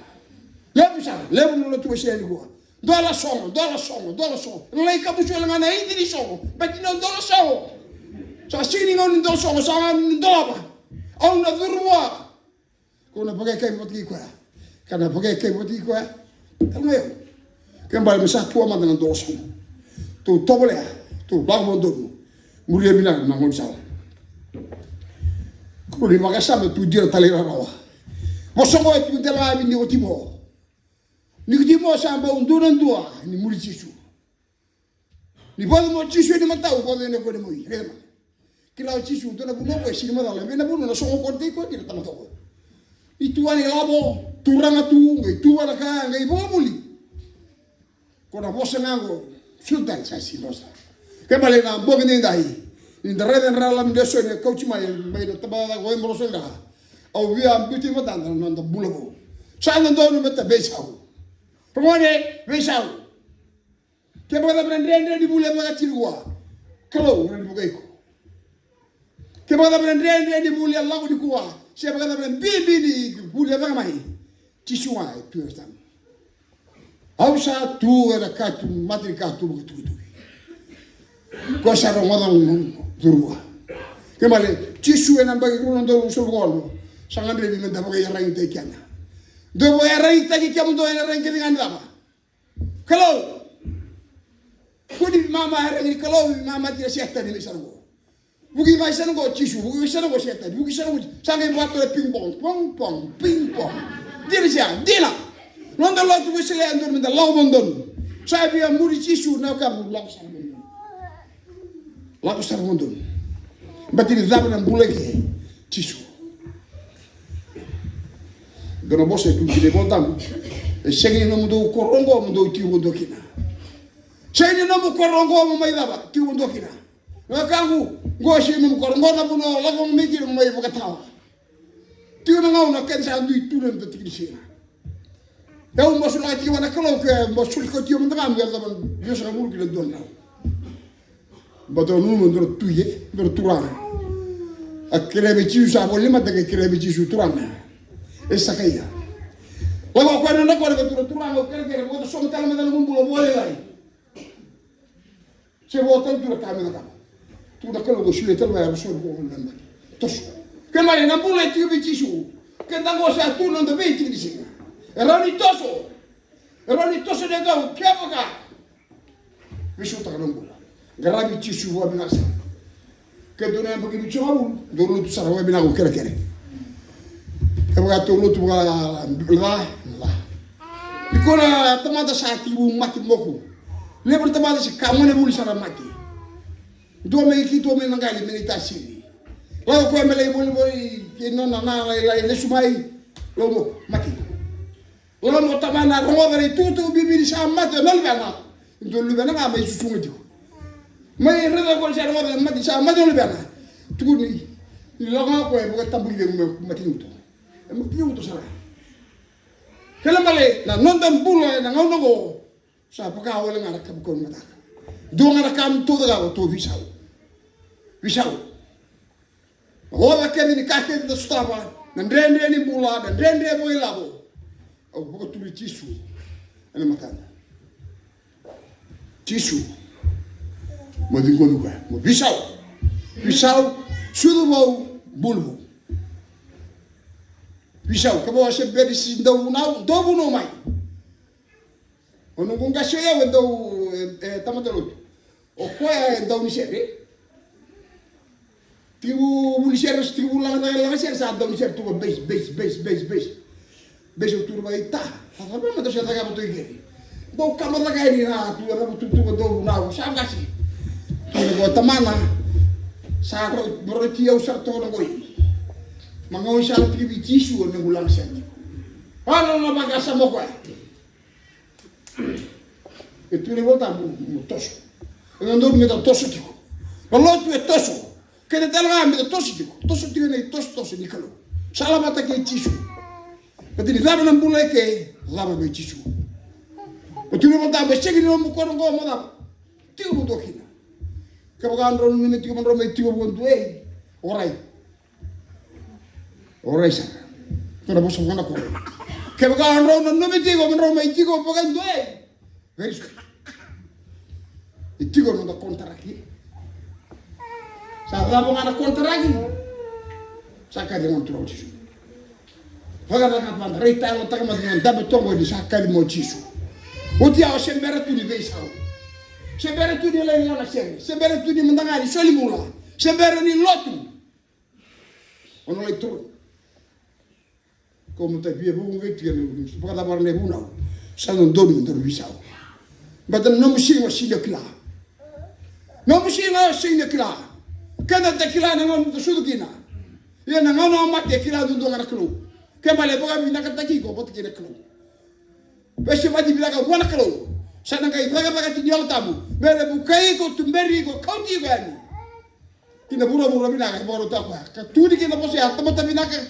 levu sara, levu na lotu e sega nikua. Dola, sogo, dola, sogo, dola, sogo. Na lai kamusu wale ga na idi ni sogo. Baleta na dola sogo. Sa sega ni gauna ni dola sogo, sa gauna ni dola va. Au na curu vua. Ko na vakayakai vata kei koya. Ka na vakayakai vata kei koya. Talega yau. Ke bale me sa kua mada na dola sogo. Tou tovolea. Tou lako vakadodonu. Muria vinaka na gaunisala. Ko ni vakasama tu dina tale i rarawa. Vosa qo e tu dela ga vei Nikotimo. Nikotimo sa bau dua na dua ni muri Jisu. Ni vauci mo Jisu ena matau, vauci ena ko ena moi. Raica mada. Kila o Jisu, dua na vanua ko e sega ni macala, e vei na vanua na sogo kote i koya kei na tamata ko. Ni tu vua na ilavo, turaga tu, qai tu vua na ka, qai vakavuli. Ko na vosa ga qo, sultan sa sega ni vosa. Kena ibalebale na bogi edaidai. Ni da raica na rarama ni lesoni e kauti mai, mai na tabacakacaka ko e boroso ga. Au via biuti vata na noda bula vou. Sa dodonu me da veisau. Ragone, veisau. Kevaka cava na dredre ni vuli e caka tiko vua, Kalou ena vukei iko. Kevaka cava na dredre ni vuli e lako nikua, se vakacava na bibi ni vuli e caka mai, Jisu ga e tu e yasamu. Au sa tu ena katu, mata ni katuba ka tukituki. Ko sa rogoca na noqu curu vua. Kena ibalebale, Jisu ena yabaki rua na udolu ruasagavulu ka ono, sa gadrevi me da vakaiyaragitaki keda. Dou vakaiyaragitaki kemudou ena iyaragi kece ga ni cava? Kalou. Kua ni veimama iyaragi ni Kalou, veimama tiko na Setani mai sana qo. Vuki mai sana qo Jisu, vuki mai sana qo Setani, vuki sana qo Jisu. Sa qai vakatoka na ping pong, pong pong, ping pong. Dina sega, dina. Noda lotu Wesele e dodonu meda lako vakadodonu. Sa via muri Jisu, na wekaqu, lako sara vakadodonu. Lako sara vakadodonu. Baleta ni cava na bula eke, Jisu. Dua na vosa e tu kina iVolatabu. E sega ni nomudou koro oqo mo dou tiko vakadua kina. Sega ni nomu koro oqo mo mai cava, tiko vakadua kina. Na wekaqu, qo sega ni nomu koro, qo na vanua o lako mai kina mo mai vakatawa. Tiko na gauna keda sa dui tu na noda tiki ni siga. Au masulaka tiko vua na Kalou ke masulaki koya tiko mada ga me yacova na veisagavulu ki na dua na drau. Baleta au nanuma dua na tui, e, dua na turaga. A kerea vei Jisu, sa volai mada ka kerea vei Jisu, Turaga. E Sakaia. Lako o koya na nona koro, dua na turaga, au kerekere, vakasogo tale mada na noqu bula, vakalailai. Se vo tale tu na ka me cakava. Tukuna na Kalou, qo solia tale vua e so na ka me cakava. Toso. Kena ibalebale na bula e tiko vei Jisu. Keda qo sa tu na noda veitiki ni siga. E rawa ni toso. E rawa ni toso na yacau kevaka. Veisautaka na bula. Qaravi Jisu vakavinaka sara. Ke dua na yabaki ni Jisu, dou lotu sara vakavinaka, au kerekere. Kevaka tou lotu vaka, la, la. Iko na tamata sa tekivu mate moku. Levu na tamata se ka gone vuli sa ra mate. Dua mai keitou mai na qali mai na itasiri. Lako koya me lai volivoli kei nona na lai, lai lesu mai. Lako moku, mate. Lako mo tamana rogoca na itukutuku bibi ni sa mate na luvena. Dua na luvena ga mai susuga tiko. Mai raica koya sa rogoca na mate, sa mate na luvena. Tukuni ni lako ga koya e vakatabulici me mate ni uto. E mate ni uto sara. Kena ibalebale na noda bula ena gauna oqo. Sa vaka wale ga na kaukauwa ni mataka. Dua ga na ka mo tou cakava, tou veisau. Veisau. Na oca kece ni ka kece da sotava, na dredre ni bula, na dredre vakailavo. Au vakaturi Jisu ena matada. Jisu, mo ciqomi koya, mo veisau. Veisau, sucu vou, bula vou. Veisau, kevaka o se bera ni se dau vunau, dau vunau mai. O noqu qase o yau e dau, e, e tamata lotu. O koya e dau ni sere. Tekivu vuli sere, tekivu laga, laga sere, sa dau ni sere tu ga base, base, base, base, base. Base o turu vakaita. Sa cava mada sa cakava tu i keri. Dau kama caka yani na tu, na tu, tu, dau na, sa qase. Tu na qo tamana. Sa ro-, roti au sara toka na qoi. Ma gauna sa tekivu Jisu o noqu laga sere. Ala na vakasama o koya. E tu na iVolatabu mo toso. E dodonu me da toso tiko. Na lotu e toso. Keda tale ga me da toso tiko. Toso tiko ena itosotoso ni Kalou. Salavata kei Jisu. Baleta ni cava na bula eke, cava mai Jisu. E tu na iVolatabu, e sega ni nomu koya na qo mo cava. Tiko mo dua kina. Kevaka drau nanuma tiko mo drau mai tiko vakadua, e, orait. Orait sara. Dua na vosa vakaNakoro. Kevaka drau nanumi tiko mo drau mai tiko vakadua, e. Very soon. E tiko na noda konitaraki. Sa cava ga na konitaraki. Sa kaci ga na Turaga o Jisu. Vakacakava mada, raitayalotaka mada na dabe toka ni sa kaci mai o Jisu. Oti ya o se bera tu ni veisau. Se bera tu ni lai laga sere. Se bera tu ni mada ga ni soli bula. Se bera ni lotu. O na lai toro. Ko mo ta via vuku qai tika na ulu. Vakacavara na ivunau. Sa dodonu me daru veisau. Baleta na nomu siga o sega ni kila. Nomu siga o sega ni kila. Keda da kila na gauna da sucu kina. Ia na gauna o mate e kila duadua ga na Kalou. Ke bale vakavinakataki iko vata kei na Kalou. Veisevati vinaka vua na Kalou. Sa na qai cakacaka tiko ni Yalo Tabu me na vukei iko, tuberi iko, kauti iko yani ki na vuravura vinaka e vakarautaka o koya. Ka tukuni kina na vosa ya, tamata vinaka.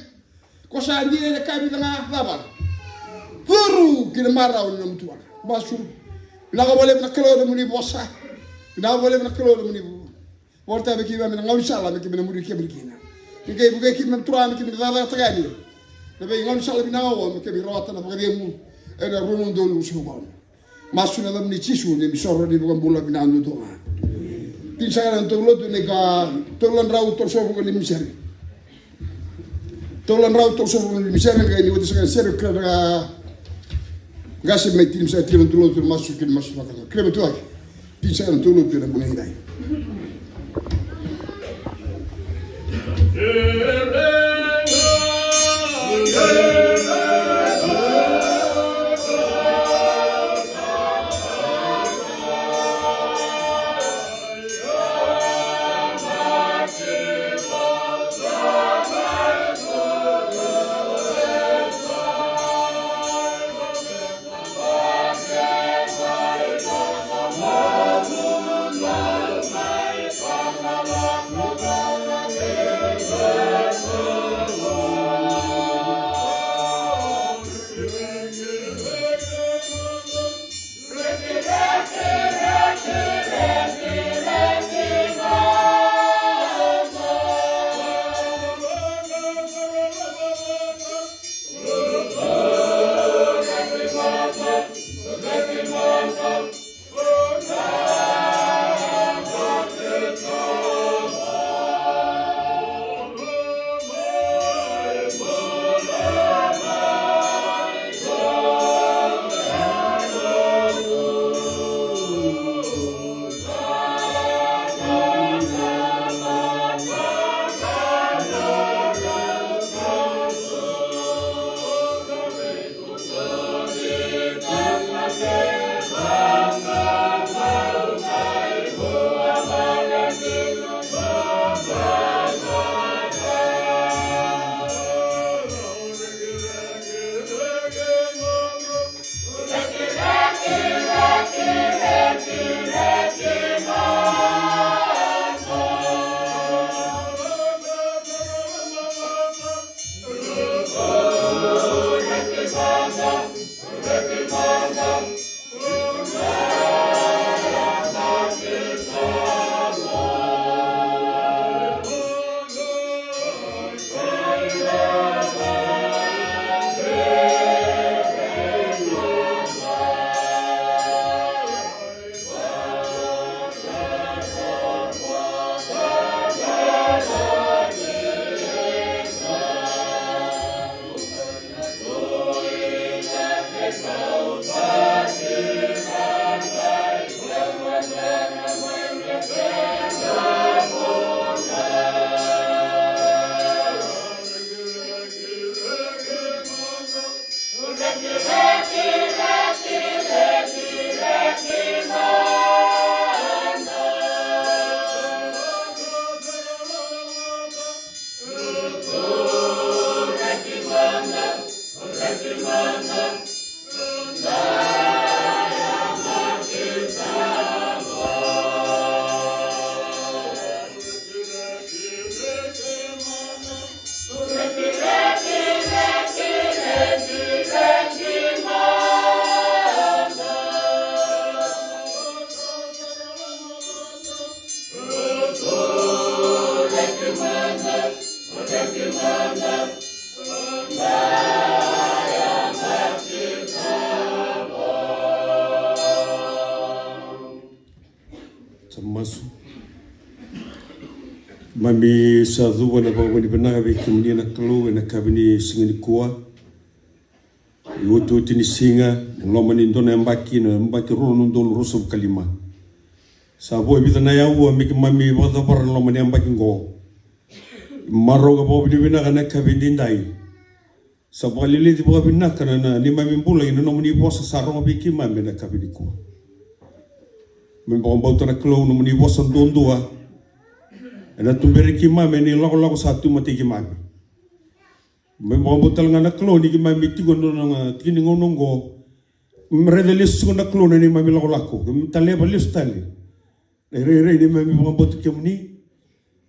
Ko sa dina ena ka vinaka cava? Curu ki na marau ni nomu Turaga. Masu. Vinaka vakalevu na Kalou ena nomuni vosa. Vinaka vakalevu na Kalou ena nomuni vu- Volatavi keimami na gaunisala me keimami na muri kemuni kina. Ni qai vukei keimami Turaga me keimami cakacakataka yani na veigaunisala vinaka oqo me keimami rawata na vakacegu ena rua na udolu ruasagavulu ka ono. Masu ena yacamuni Jisu, neimami isoro, neimami iVakabula vinaka duadua ga. Tini saka na nodatou lotu, na ika tolu na drau tolusagavulu ka lima ni sere. Tolu na drau tolusagavulu ka lima ni sere, qai ni oti saka na sere, kere na qase mai tini saka tiko na nodatou lotu, masu kina masu vakacegu. Kere mai tu ake. Tini saka na nodatou lotu ena bogi edai. Masu. Mami sa cuva na vakavinavinaka vei kemuni na Kalou ena yakavi ni siga nikua. Iotioti ni siga, na loma ni dua na yabaki, na yabaki rua na udolu ruasagavulu ka lima. Sa vo e vica na aua me keimami vakacavara na loma ni yabaki qo. Marau ka vakavinavinaka na yakavi edaidai. Sa vakaleleci vakavinaka na, na neimami bula ena nomuni vosa sa rogo vei keimami ena yakavi nikua. Keimami vakabauta na Kalou nomuni vosa duadua ena tuberi keimami ena ilakolako sa tu e matai keimami. Keimami vakabauta tale ga na Kalou ni keimami tiko ena nona tiki ni gauna oqo. Keimami raica lesu tiko na Kalou na neimami lakolako, keimami taleva lesu tale na irairai neimami vakabauti kemuni.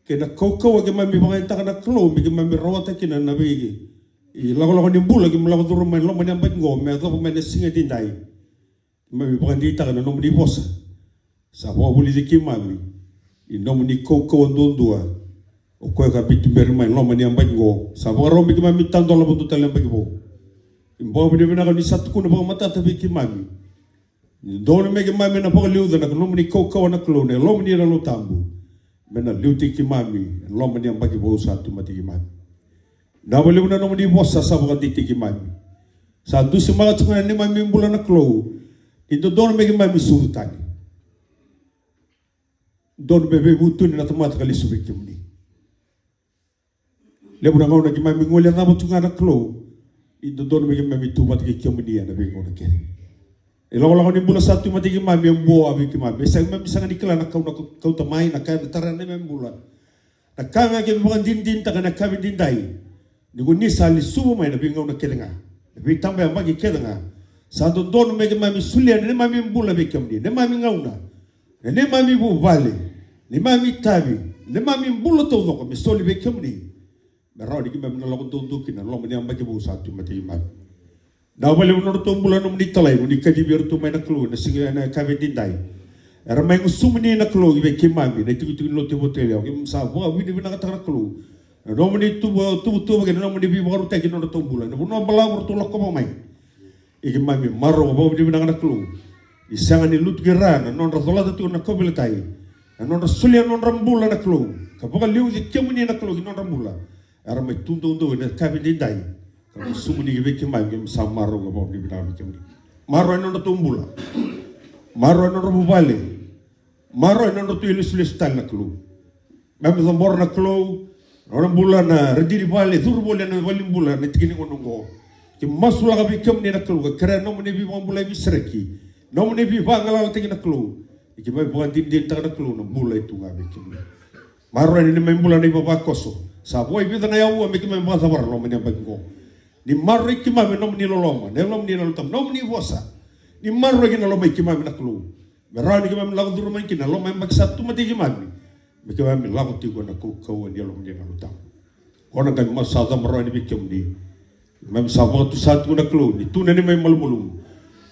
Kei na kaukauwa keimami vakayagataka na Kalou me keimami rawata kina na vei ilakolako ni bula keimami lako curuma mai na loma ni yabaki qo me yacova mai na siga edaidai. Keimami vakadeitaka na nomuni vosa sa vakavulici keimami ni nomuni kaukauwa duadua. O koya ka veituberi mai na loma ni yabaki qo sa vakarau me keimami tadola vakadua tale na yabaki vou. Keimami vakavinavinaka ni sa tukuna vakamatata vei keimami ni dodonu me keimami na vakaliuca na nomuni kaukauwa na Kalou, na Yalomuni na Yalo Tabu me na liutaki keimami ena loma ni yabaki vou sa tu e matai keimami. Vinaka vakalevu na nomuni vosa sa vakadeitaki keimami. Sa dusimaka tiko na neimami bula na Kalou ni dodonu me keimami sucu tani. Dodonu me veivutuni na tamata ka lesu vei kemuni. Levu na gauna keimami guilecava tu ga na Kalou ni dodonu me keimami tu vata kei kemuni ena veigauna kece. E lakolako ni bula sa tu e matai keimami e bua vei keimami, e sa keimami sega ni kila na ka na kauta mai, na ka ena tara na neimami bula. Na ka ga keimami vakadinadinataka ena yakavi edaidai ni ko ni sa lesuva mai na veigauna kece ga, na veitabayabaki kece ga. Sa dodonu me keimami solia na neimami bula vei kemuni, na neimami gauna, na neimami vuvale, neimami itavi, neimami bula taucoko me soli vei kemuni. Me rawa ni keimami na lako duadua kina ena loma ni yabaki vou sa tu e matai keimami. Vinaka vakalevu na nodratou bula na nomuni italai, mo ni kacivi iratou mai na Kalou ena siga, ena yakavi edaidai. Era mai gusumuni na Kalou vei keimami na itikotiko ni lotu e Vatulelewa. Keimami sa vakavinavinakataka na Kalou na nomuni tuva, tuvatuva kei na nomuni veivakarautaki na nodratou bula ena vanua balavu ratou lakova mai. Ia keimami marau ka vakavinavinaka na Kalou ni sega ni lutuki ira na nodra colata tiko na kauveilatai, na nodra solia na nodra bula na Kalou, ka vakaliuci kemuni na Kalou ki na nodra bula. Era mai tu doudou ena yakavi edaidai ka gusumuni vei keimami, keimami sa marau ka vakavinavinaka vei kemuni. Marau ena nodratou bula, marau ena nodra vuvale, marau ena nodratou ilesulesu tale na Kalou. Keimami cabora na Kalou, na nona bula na radini vale, curu voli ena vale ni bula ena tiki ni gauna oqo. Keimami masulaka vei kemuni na Kalou ka kerea na nomuni veivakabulai, veisereki, na nomuni veivagalalataki na Kalou. Ni keimami vakadinadinataka na Kalou na bula e tu ga vei kemuni. Maroroi na neimami bula na ivavakoso. Sa vo e vica na aua me keimami vakacavara na loma ni yabaki oqo. Ni maroroi keimami na nomuni loloma, na Yalomuni na Yalo Tabu, na nomuni vosa. Ni maroroi kina na lomai keimami na Kalou. Me rawa ni keimami lako curuma kina na loma ni yabaki sa tu e matai keimami. Me keimami lako tiko ena kaukauwa ni Yalomuni na Yalo Tabu. Qo na qai masu sa cabe rawa yani vei kemuni. Keimami sa vakatusa tiko na Kalou ni tu na neimami malumalumu.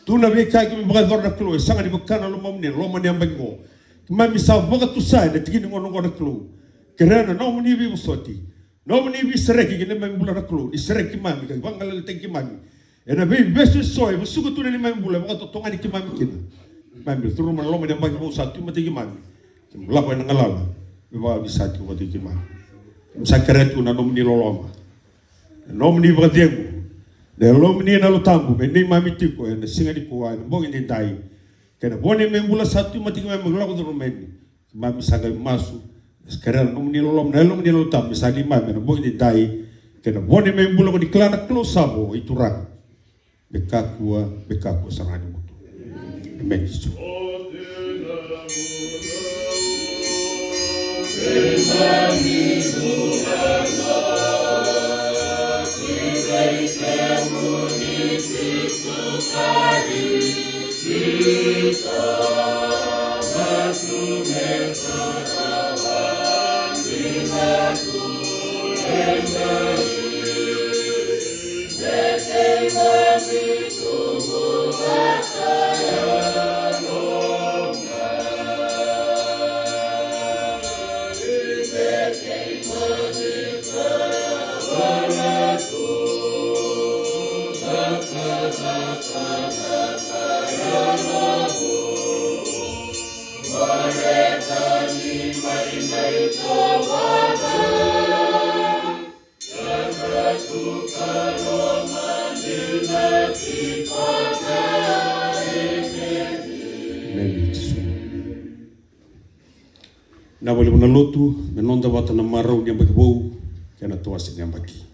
Tu na veika keimami vakayacora na Kalou, e sega ni vaka na lomamuni ena loma ni yabaki oqo. Keimami sa vakatusa ena tiki ni gauna oqo na Kalou. Kerea na nomuni veivosoti, nomuni veisereki ki na neimami bula na Kalou, ni sereki keimami ka vagalalataki keimami ena veivesu eso e vasuka tu na neimami bula, e vakatotogani keimami kina. Keimami curuma na loma ni yabaki vou sa tu e matai keimami. Keimami lako ena galala me vakayavisaka tiko e matai keimami. Keimami sa kerea tiko na nomuni loloma, na nomuni vakacegu, na Yalomuni na Yalo Tabu me neimami tiko ena siga nikua, ena bogi edaidai, kei na vo ni neimami bula sa tu e matai keimami me lako curuma yani. Keimami sa qai masu, sa kerea na nomuni loloma, na Yalomuni na Yalo Tabu me sa neimami ena bogi edaidai, kei na vo ni neimami bula, ko ni kila na Kalou sa vo, i Turaga. Me kakua, me kakua sara ga ni mudu. Emeni. Vinaka vakalevu na lotu, me noda vata na marau ni yabaki vou kei na tawase ni yabaki.